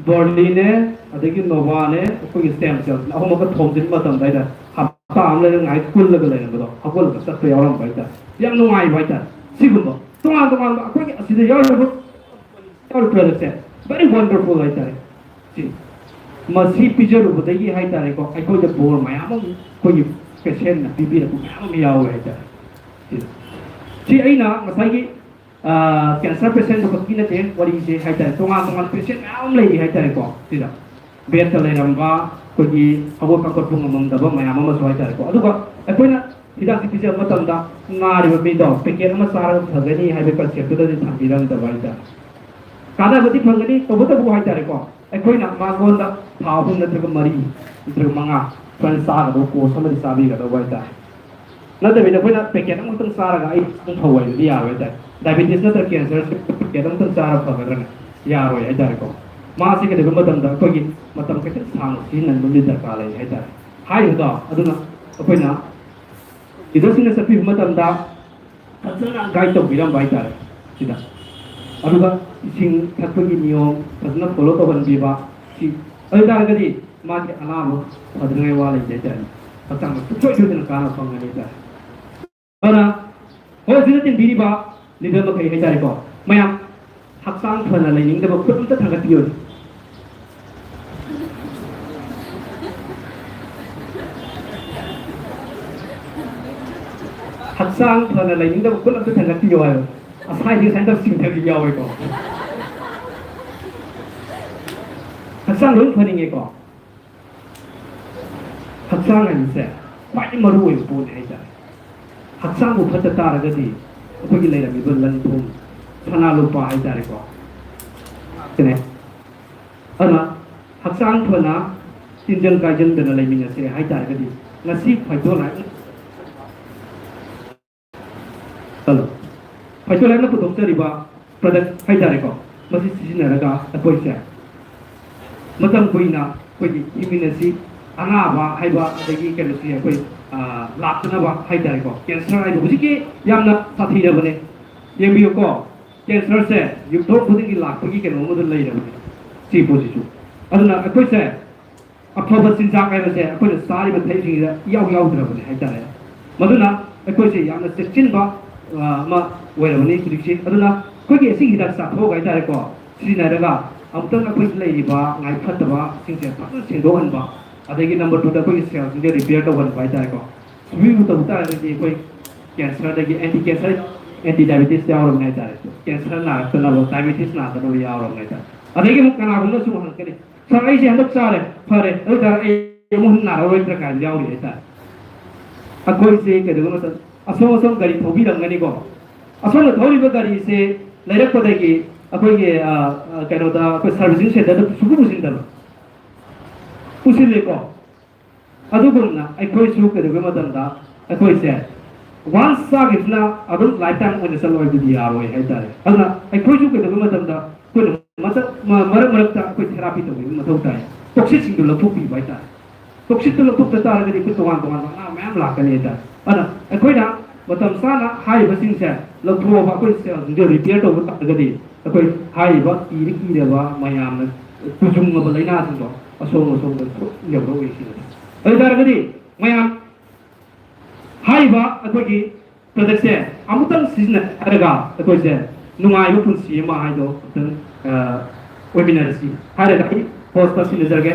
barleyꯅꯦ, ꯑꯗꯒꯤ novaꯅꯦ, ꯑꯩꯈꯣꯏꯒꯤ stem cellꯁꯤꯅ ꯑꯍꯨꯝꯃꯛꯀ ꯊꯣꯝꯖꯤꯟꯕ ꯃꯇꯝꯗ ꯍꯥꯏꯇꯥꯔꯦ, ꯍꯞꯇꯥ ꯑꯃ ꯂꯩꯔꯒ ꯉꯥꯏꯍꯥꯛ ꯀꯨꯜꯂꯒ ꯂꯩꯔꯝꯕꯗꯣ ꯍꯧꯒꯠꯂꯒ ꯆꯠꯄ ꯌꯥꯎꯔꯝꯕ ꯍꯥꯏꯇꯥꯔꯦ꯫ ꯌꯥꯝ ꯅꯨꯡꯉꯥꯏꯕ ꯍꯥꯏꯇꯥꯔꯦ꯫ ꯁꯤꯒꯨꯝꯕ ꯇꯣꯉꯥꯟ ꯇꯣꯉꯥꯟꯕ ꯑꯩꯈꯣꯏꯒꯤ ꯑꯁꯤꯗ ꯌꯥꯎꯔꯤꯕ ꯌꯥꯎꯔꯤꯕ productꯁꯦ very wonderful ꯍꯥꯏꯇꯥꯔꯦ꯫ ꯁꯤ ꯃꯁꯤ ꯄꯤꯖꯔꯨꯕꯗꯒꯤ ꯍꯥꯏꯇꯥꯔꯦꯀꯣ, ꯑꯩꯈꯣꯏꯗ ꯕꯣꯔ ꯃꯌꯥꯝ ꯑꯃ ꯑꯩꯈꯣꯏꯒꯤ patientꯅ ꯄꯤꯕꯤꯔꯛꯄ ꯃꯌꯥꯝ ꯑꯃ ꯌꯥꯎꯋꯦ ꯍꯥꯏꯇꯥꯔꯦ꯫ ꯁꯤ ꯁꯤ ꯑꯩꯅ ꯉꯁꯥꯏꯒꯤ cancer patientꯗꯨ ꯈꯛꯀꯤ ꯅꯠꯇꯦ ꯋꯥꯔꯤꯁꯦ ꯍꯥꯏꯇꯥꯔꯦ, ꯇꯣꯉꯥꯟ ꯇꯣꯉꯥꯟꯕ patient ꯃꯌꯥꯝ ꯑꯃ ꯂꯩꯔꯤ ꯍꯥꯏꯇꯥꯔꯦꯀꯣ꯫ ꯁꯤꯗ bedꯇ ꯂꯩꯔꯝꯕ, ꯑꯩꯈꯣꯏꯒꯤ ꯍꯧꯒꯠ ꯀꯥꯡꯈꯠꯄ ꯉꯝꯃꯝꯗꯕ ꯃꯌꯥꯝ ꯑꯃꯁꯨ ꯍꯥꯏꯇꯥꯔꯦꯀꯣ꯫ ꯑꯗꯨꯒ ꯑꯩꯈꯣꯏꯅ ꯍꯤꯗꯥꯛꯁꯤ ꯄꯤꯖꯕ ꯃꯇꯝꯗ ꯅꯥꯔꯤꯕ ꯃꯤꯗꯣ packet ꯑꯃ ꯆꯥꯔꯒ ꯐꯒꯅꯤ ꯍꯥꯏꯕ conceptꯇꯨꯗꯗꯤ ꯊꯝꯕꯤꯔꯝꯗꯕ ꯍꯥꯏꯇꯥꯔꯦ꯫ ꯀꯥꯟꯅꯕꯗꯤ ꯐꯪꯒꯅꯤ, ꯇꯧꯕꯇꯕꯨ ꯍꯥꯏꯇꯥꯔꯦꯀꯣ, ꯑꯩꯈꯣꯏꯅ ꯃꯉꯣꯟꯗ ꯊꯥ ꯑꯍꯨꯝ ꯅꯠꯇ꯭ꯔꯒ ꯃꯔꯤ ꯅꯠꯇ꯭ꯔꯒ ꯃꯉꯥ ꯁꯨꯃꯥꯏꯅ ꯆꯥꯒꯗꯧꯕ course ꯑꯃꯗꯤ ꯆꯥꯕꯤꯒꯗꯧꯕ ꯍꯥꯏꯇꯥꯔꯦ꯫ ꯅꯠꯇꯕꯤꯗ ꯑꯩꯈꯣꯏꯅ packet ꯑꯃꯈꯛꯇꯪ ꯆꯥꯔꯒ ꯑꯩ ꯍꯛꯆꯥꯡ ꯐꯧ ꯍꯥꯏꯕꯗꯤ ꯌꯥꯔꯣꯏ ꯍꯥꯏꯇꯥꯔꯦ꯫ Diabetes ꯅꯠꯇ꯭ꯔꯒ cancer packet ꯑꯃꯈꯛꯇꯪ ꯆꯥꯔ ꯐꯒꯗ꯭ꯔꯅꯦ? ꯌꯥꯔꯣꯏ ꯍꯥꯏꯇꯥꯔꯦꯀꯣ꯫ ꯃꯥꯁꯤ ꯀꯩꯗꯧꯕ ꯃꯇꯝꯗ ꯑꯩꯈꯣꯏꯒꯤ ꯃꯇꯝ ꯈꯤꯇꯪ ꯁꯥꯡꯅ ꯁꯤꯖꯤꯟꯅꯕ ꯑꯃꯗꯤ ꯗꯔꯀꯥꯔ ꯂꯩ ꯍꯥꯏꯇꯥꯔꯦ꯫ ꯍꯥꯏꯔꯤꯕꯗꯣ ꯑꯗꯨꯅ ꯑꯩꯈꯣꯏꯅ leaderꯁꯤꯡꯅ ꯆꯠꯄꯤꯕ ꯃꯇꯝꯗ ꯐꯖꯅ guide ꯇꯧꯕꯤꯔꯝꯕ ꯍꯥꯏꯇꯥꯔꯦ ꯁꯤꯗ꯫ ꯑꯗꯨꯒ ꯏꯁꯤꯡ ꯊꯛꯄꯒꯤ ꯅꯤꯌꯣꯝ ꯐꯖꯅ follow ꯇꯧꯍꯟꯕꯤꯕ, ꯁꯤ ꯑꯗꯨ ꯇꯥꯔꯒꯗꯤ ꯃꯥꯒꯤ ꯑꯅꯥꯕ ꯐꯗꯅꯉꯥꯏ ꯋꯥ ꯂꯩꯇꯦ ꯍꯥꯏꯇꯥꯔꯦ꯫ ꯍꯛꯆꯥꯡꯗ ꯁꯨꯡꯁꯣꯏ ꯁꯣꯏꯗꯅ ꯀꯥꯟꯅꯕ ꯐꯪꯒꯅꯤ ꯍꯥꯏꯇꯥꯔꯦ꯫ ꯑꯗꯨꯅ ꯍꯣꯏ, ꯁꯤꯗ ꯇꯤꯟꯕꯤꯔꯤꯕ leader ꯃꯈꯩ ꯍꯥꯏꯇꯥꯔꯦꯀꯣ, ꯃꯌꯥꯝ ꯍꯛꯆꯥꯡ ꯐꯅ ꯂꯩꯅꯤꯡꯗꯕ ꯈꯨꯠ ꯑꯝꯇ ꯊꯥꯡꯒꯠꯄꯤꯌꯨ꯫ ꯍꯛꯆꯥꯡ ꯐꯅ ꯂꯩꯅꯤꯡꯗꯕ ꯈꯨꯠ ꯑꯝꯇ ꯊꯥꯡꯒꯠꯄꯤꯌꯨ ꯍꯥꯏꯕ꯫ ꯑꯁꯥꯏꯗꯤ ꯉꯁꯥꯏ ꯇꯧ ꯆꯤꯡꯊꯕꯤ ꯌꯥꯎꯋꯦꯀꯣ꯫ ꯍꯛꯆꯥꯡ ꯂꯣꯏ ꯐꯅꯤꯡꯉꯦꯀꯣ꯫ ꯍꯛꯆꯥꯡ ꯍꯥꯏꯕꯁꯦ ꯈ꯭ꯋꯥꯏꯗꯒꯤ ꯃꯔꯨ ꯑꯣꯏꯕ ꯄꯣꯠꯅꯤ ꯍꯥꯏꯇꯥꯔꯦ꯫ ꯍꯛꯆꯥꯡꯕꯨ ꯐꯠꯇ ꯇꯥꯔꯒꯗꯤ ꯑꯩꯈꯣꯏꯒꯤ ꯂꯩꯔꯝꯃꯤꯕ ꯂꯟ ꯊꯨꯝ, ꯁꯅꯥ ꯂꯨꯄꯥ ꯍꯥꯏꯇꯥꯔꯦꯀꯣ, ꯁꯤꯅꯦ꯫ ꯑꯗꯨꯅ ꯍꯛꯆꯥꯡ ꯐꯅ ꯇꯤꯟꯖꯪ ꯀꯥꯏꯖꯪꯗꯅ ꯂꯩꯃꯤꯟꯅꯁꯦ ꯍꯥꯏꯇꯥꯔꯒꯗꯤ ꯉꯁꯤ ꯐꯥꯏꯇꯣ ꯂꯥꯏꯐ ꯍꯜꯂꯣ꯫ ꯐꯥꯏꯇꯣ ꯂꯥꯏꯐꯅ ꯄꯨꯊꯣꯛꯆꯔꯤꯕ ꯄ꯭ꯔꯗꯛ ꯍꯥꯏꯇꯥꯔꯦꯀꯣ, ꯃꯁꯤ ꯁꯤꯖꯤꯟꯅꯔꯒ ꯑꯩꯈꯣꯏꯁꯦ ꯃꯇꯝ ꯀꯨꯏꯅ ꯑꯩꯈꯣꯏꯒꯤ ꯏꯝꯃ꯭ꯌꯨꯅꯤꯇꯤ, ꯑꯅꯥꯕ ꯍꯥꯏꯕ, ꯑꯗꯒꯤ ꯀꯩꯅꯣꯁꯤ ꯑꯩꯈꯣꯏ, ꯑ, ꯂꯥꯛꯇꯅꯕ ꯍꯥꯏꯇꯥꯔꯦꯀꯣ꯫ ꯀꯦꯟꯁꯔ ꯍꯥꯏꯕ ꯍꯧꯖꯤꯛꯀꯤ ꯌꯥꯝꯅ ꯁꯥꯊꯤꯔꯕꯅꯦ꯫ ꯌꯦꯡꯕꯤꯌꯨꯀꯣ, ꯀꯦꯟꯁꯔꯁꯦ ꯌꯨꯝꯊꯣꯡ ꯈꯨꯗꯤꯡꯒꯤ ꯂꯥꯛꯄꯒꯤ ꯀꯩꯅꯣ ꯑꯃꯗ ꯂꯩꯔꯕꯅꯦ ꯁꯤ ꯄꯣꯠꯁꯤꯁꯨ꯫ ꯑꯗꯨꯅ ꯑꯩꯈꯣꯏꯁꯦ ꯑꯐꯕ ꯆꯤꯟꯖꯥꯛ ꯍꯥꯏꯕꯁꯦ ꯑꯩꯈꯣꯏꯅ ꯆꯥꯔꯤꯕ ꯊꯛꯏꯕꯁꯤꯡꯁꯤꯗ ꯏꯌꯥꯎ ꯌꯥꯎꯗ꯭ꯔꯕꯅꯦ ꯍꯥꯏꯇꯥꯔꯦ꯫ ꯃꯗꯨꯅ ꯑꯩꯈꯣꯏꯁꯦ ꯌꯥꯝꯅ ꯆꯦꯛꯁꯤꯟꯕ, ꯑ, ꯑꯃ ꯑꯣꯏꯔꯕꯅꯤ ꯍꯧꯖꯤꯛꯁꯤ꯫ ꯑꯗꯨꯅ ꯑꯩꯈꯣꯏꯒꯤ ꯑꯁꯤꯒꯤ ꯍꯤꯗꯥꯛ ꯆꯥꯊꯣꯛꯑꯒ ꯍꯥꯏꯇꯥꯔꯦꯀꯣ, ꯁꯤꯖꯤꯟꯅꯔꯒ ꯑꯃꯨꯛꯇꯪ ꯑꯩꯈꯣꯏꯒꯤ ꯂꯩꯔꯤꯕ ꯉꯥꯏ ꯐꯠꯇꯕꯁꯤꯡꯁꯦ ꯐꯖꯅ ꯁꯦꯡꯗꯣꯛꯍꯟꯕ, ꯑꯗꯒꯤ ꯅꯝꯕꯔ ꯇꯨꯗ ꯑꯩꯈꯣꯏꯒꯤ ꯁꯦꯜꯁꯤꯡꯁꯦ ꯔꯤꯄꯤꯌꯔ ꯇꯧꯍꯟꯕ ꯍꯥꯏꯇꯥꯔꯦꯀꯣ꯫ ꯁꯨꯃꯥꯏꯅ ꯇꯧꯕ ꯇꯥꯔꯒꯗꯤ ꯑꯩꯈꯣꯏ ꯀꯦꯟꯁꯔꯗꯒꯤ ꯑꯦꯟꯇꯤ ꯀꯦꯟꯁꯔ, ꯑꯦꯟꯇꯤ ꯗꯥꯏꯕꯤꯇꯤꯁ ꯌꯥꯎꯔꯕꯅꯦ ꯍꯥꯏꯇꯥꯔꯦ꯫ ꯀꯦꯟꯁꯔ ꯅꯥꯔꯛꯇꯅꯕ, ꯗꯥꯏꯕꯤꯇꯤꯁ ꯅꯥꯗꯅꯕ ꯌꯥꯎꯔꯕꯅꯦ ꯍꯥꯏꯇꯥꯔꯦ꯫ ꯑꯗꯒꯤ ꯑꯃꯨꯛ ꯀꯅꯥꯒꯨꯝꯕꯅꯁꯨ ꯍꯪꯉꯛꯀꯅꯤ, "ꯁꯥꯔ, ꯑꯩꯁꯦ ꯍꯟꯗꯛ ꯆꯥꯔꯦ, ꯐꯔꯦ, ꯑꯗꯨ ꯑꯣꯏꯇꯥꯔꯗꯤ ꯑꯩ ꯑꯃꯨꯛ ꯍꯟꯅ ꯅꯥꯔꯛꯑꯔꯣꯏꯗ꯭ꯔꯥ?" ꯀꯥꯏꯅ ꯌꯥꯎꯔꯤ ꯍꯥꯏꯇꯥꯔꯦ꯫ ꯑꯩꯈꯣꯏꯁꯦ ꯀꯩꯗꯧꯕ ꯃꯇꯝ, ꯑꯁꯣꯝ ꯑꯁꯣꯝ ꯒꯥꯔꯤ ꯊꯧꯕꯤꯔꯝꯒꯅꯤꯀꯣ꯫ ꯑꯁꯣꯝꯗ ꯊꯧꯔꯤꯕ ꯒꯥꯔꯤꯁꯦ ꯂꯩꯔꯛꯄꯗꯒꯤ ꯑꯩꯈꯣꯏꯒꯤ, ꯑ, ꯑ, ꯀꯩꯅꯣꯗ, ꯑꯩꯈꯣꯏ ꯁꯥꯔꯚꯤꯁꯤꯡ ꯁꯦꯟꯇꯔꯗ ꯁꯨꯡꯄꯨ ꯄꯨꯁꯤꯟꯗꯕ, ꯄꯨꯁꯤꯜꯂꯦꯀꯣ꯫ ꯑꯗꯨꯒꯨꯝꯅ ꯑꯩꯈꯣꯏꯁꯨ ꯀꯩꯗꯧꯕ ꯃꯇꯝꯗ ꯑꯩꯈꯣꯏꯁꯦ ꯋꯥꯟꯁ ꯆꯥꯈꯤꯕꯁꯤꯅ ꯑꯗꯨꯝ ꯂꯥꯏꯐ ꯇꯥꯏꯝ ꯑꯣꯏꯅ ꯆꯠꯂꯣ ꯍꯥꯏꯕꯗꯤ ꯌꯥꯔꯣꯏ ꯍꯥꯏꯇꯥꯔꯦ꯫ ꯑꯗꯨꯅ ꯑꯩꯈꯣꯏꯁꯨ ꯀꯩꯗꯧꯕ ꯃꯇꯝꯗ ꯑꯩꯈꯣꯏꯅ ꯃꯇꯝ, ꯃ-, ꯃꯔꯛ ꯃꯔꯛꯇ ꯑꯩꯈꯣꯏ ꯊꯦꯔꯥꯄꯤ ꯇꯧꯕꯤꯕ ꯃꯊꯧ ꯇꯥꯏ꯫ ꯇꯣꯛꯁꯤꯛꯁꯤꯡꯗꯣ ꯂꯧꯊꯣꯛꯄꯤꯕ ꯍꯥꯏꯇꯥꯔꯦ꯫ ꯇꯣꯛꯁꯤꯛꯇꯣ ꯂꯧꯊꯣꯛꯇ ꯇꯥꯔꯒꯗꯤ ꯑꯩꯈꯣꯏ ꯇꯣꯉꯥꯟ ꯇꯣꯉꯥꯟꯕ ꯑꯅꯥꯕ ꯃꯌꯥꯝ ꯂꯥꯛꯀꯅꯤ ꯍꯥꯏꯇꯥꯔꯦ꯫ ꯑꯗꯨꯅ ꯑꯩꯈꯣꯏꯅ ꯃꯇꯝ ꯆꯥꯅ ꯍꯥꯏꯔꯤꯕꯁꯤꯡꯁꯦ ꯂꯧꯊꯣꯛꯑꯕ, ꯑꯩꯈꯣꯏ ꯁꯦꯜꯁꯤꯡꯁꯦ ꯔꯤꯄꯤꯌꯔ ꯇꯧꯕ ꯇꯥꯔꯒꯗꯤ ꯑꯩꯈꯣꯏ ꯍꯥꯏꯔꯤꯕ ꯀꯤꯔ ꯀꯤꯔꯕ ꯃꯌꯥꯝꯅ ꯇꯨꯖꯨꯡꯉꯕ ꯂꯥꯏꯅꯥꯁꯤꯡꯗꯣ ꯑꯁꯣꯝ ꯑꯁꯣꯝꯗ ꯌꯧꯔꯛꯑꯣꯏ ꯁꯤꯅꯤ꯫ ꯑꯗꯨ ꯑꯣꯏꯇꯥꯔꯒꯗꯤ ꯃꯌꯥꯝ ꯍꯥꯏꯔꯤꯕ ꯑꯩꯈꯣꯏꯒꯤ ꯄ꯭ꯔꯗꯛꯁꯦ ꯑꯃꯨꯛꯇꯪ ꯁꯤꯖꯤꯟꯅꯔꯒ ꯑꯩꯈꯣꯏꯁꯦ ꯅꯨꯡꯉꯥꯏꯕ ꯄꯨꯟꯁꯤ ꯑꯃ ꯍꯥꯏꯗꯣ ꯑꯃꯨꯛꯇꯪ, ꯑ, ꯑꯣꯏꯃꯤꯟꯅꯔꯁꯤ ꯍꯥꯏꯔꯒ ꯑꯩ ꯍꯣꯁꯇ ꯁꯤꯟꯅꯖꯔꯒꯦ꯫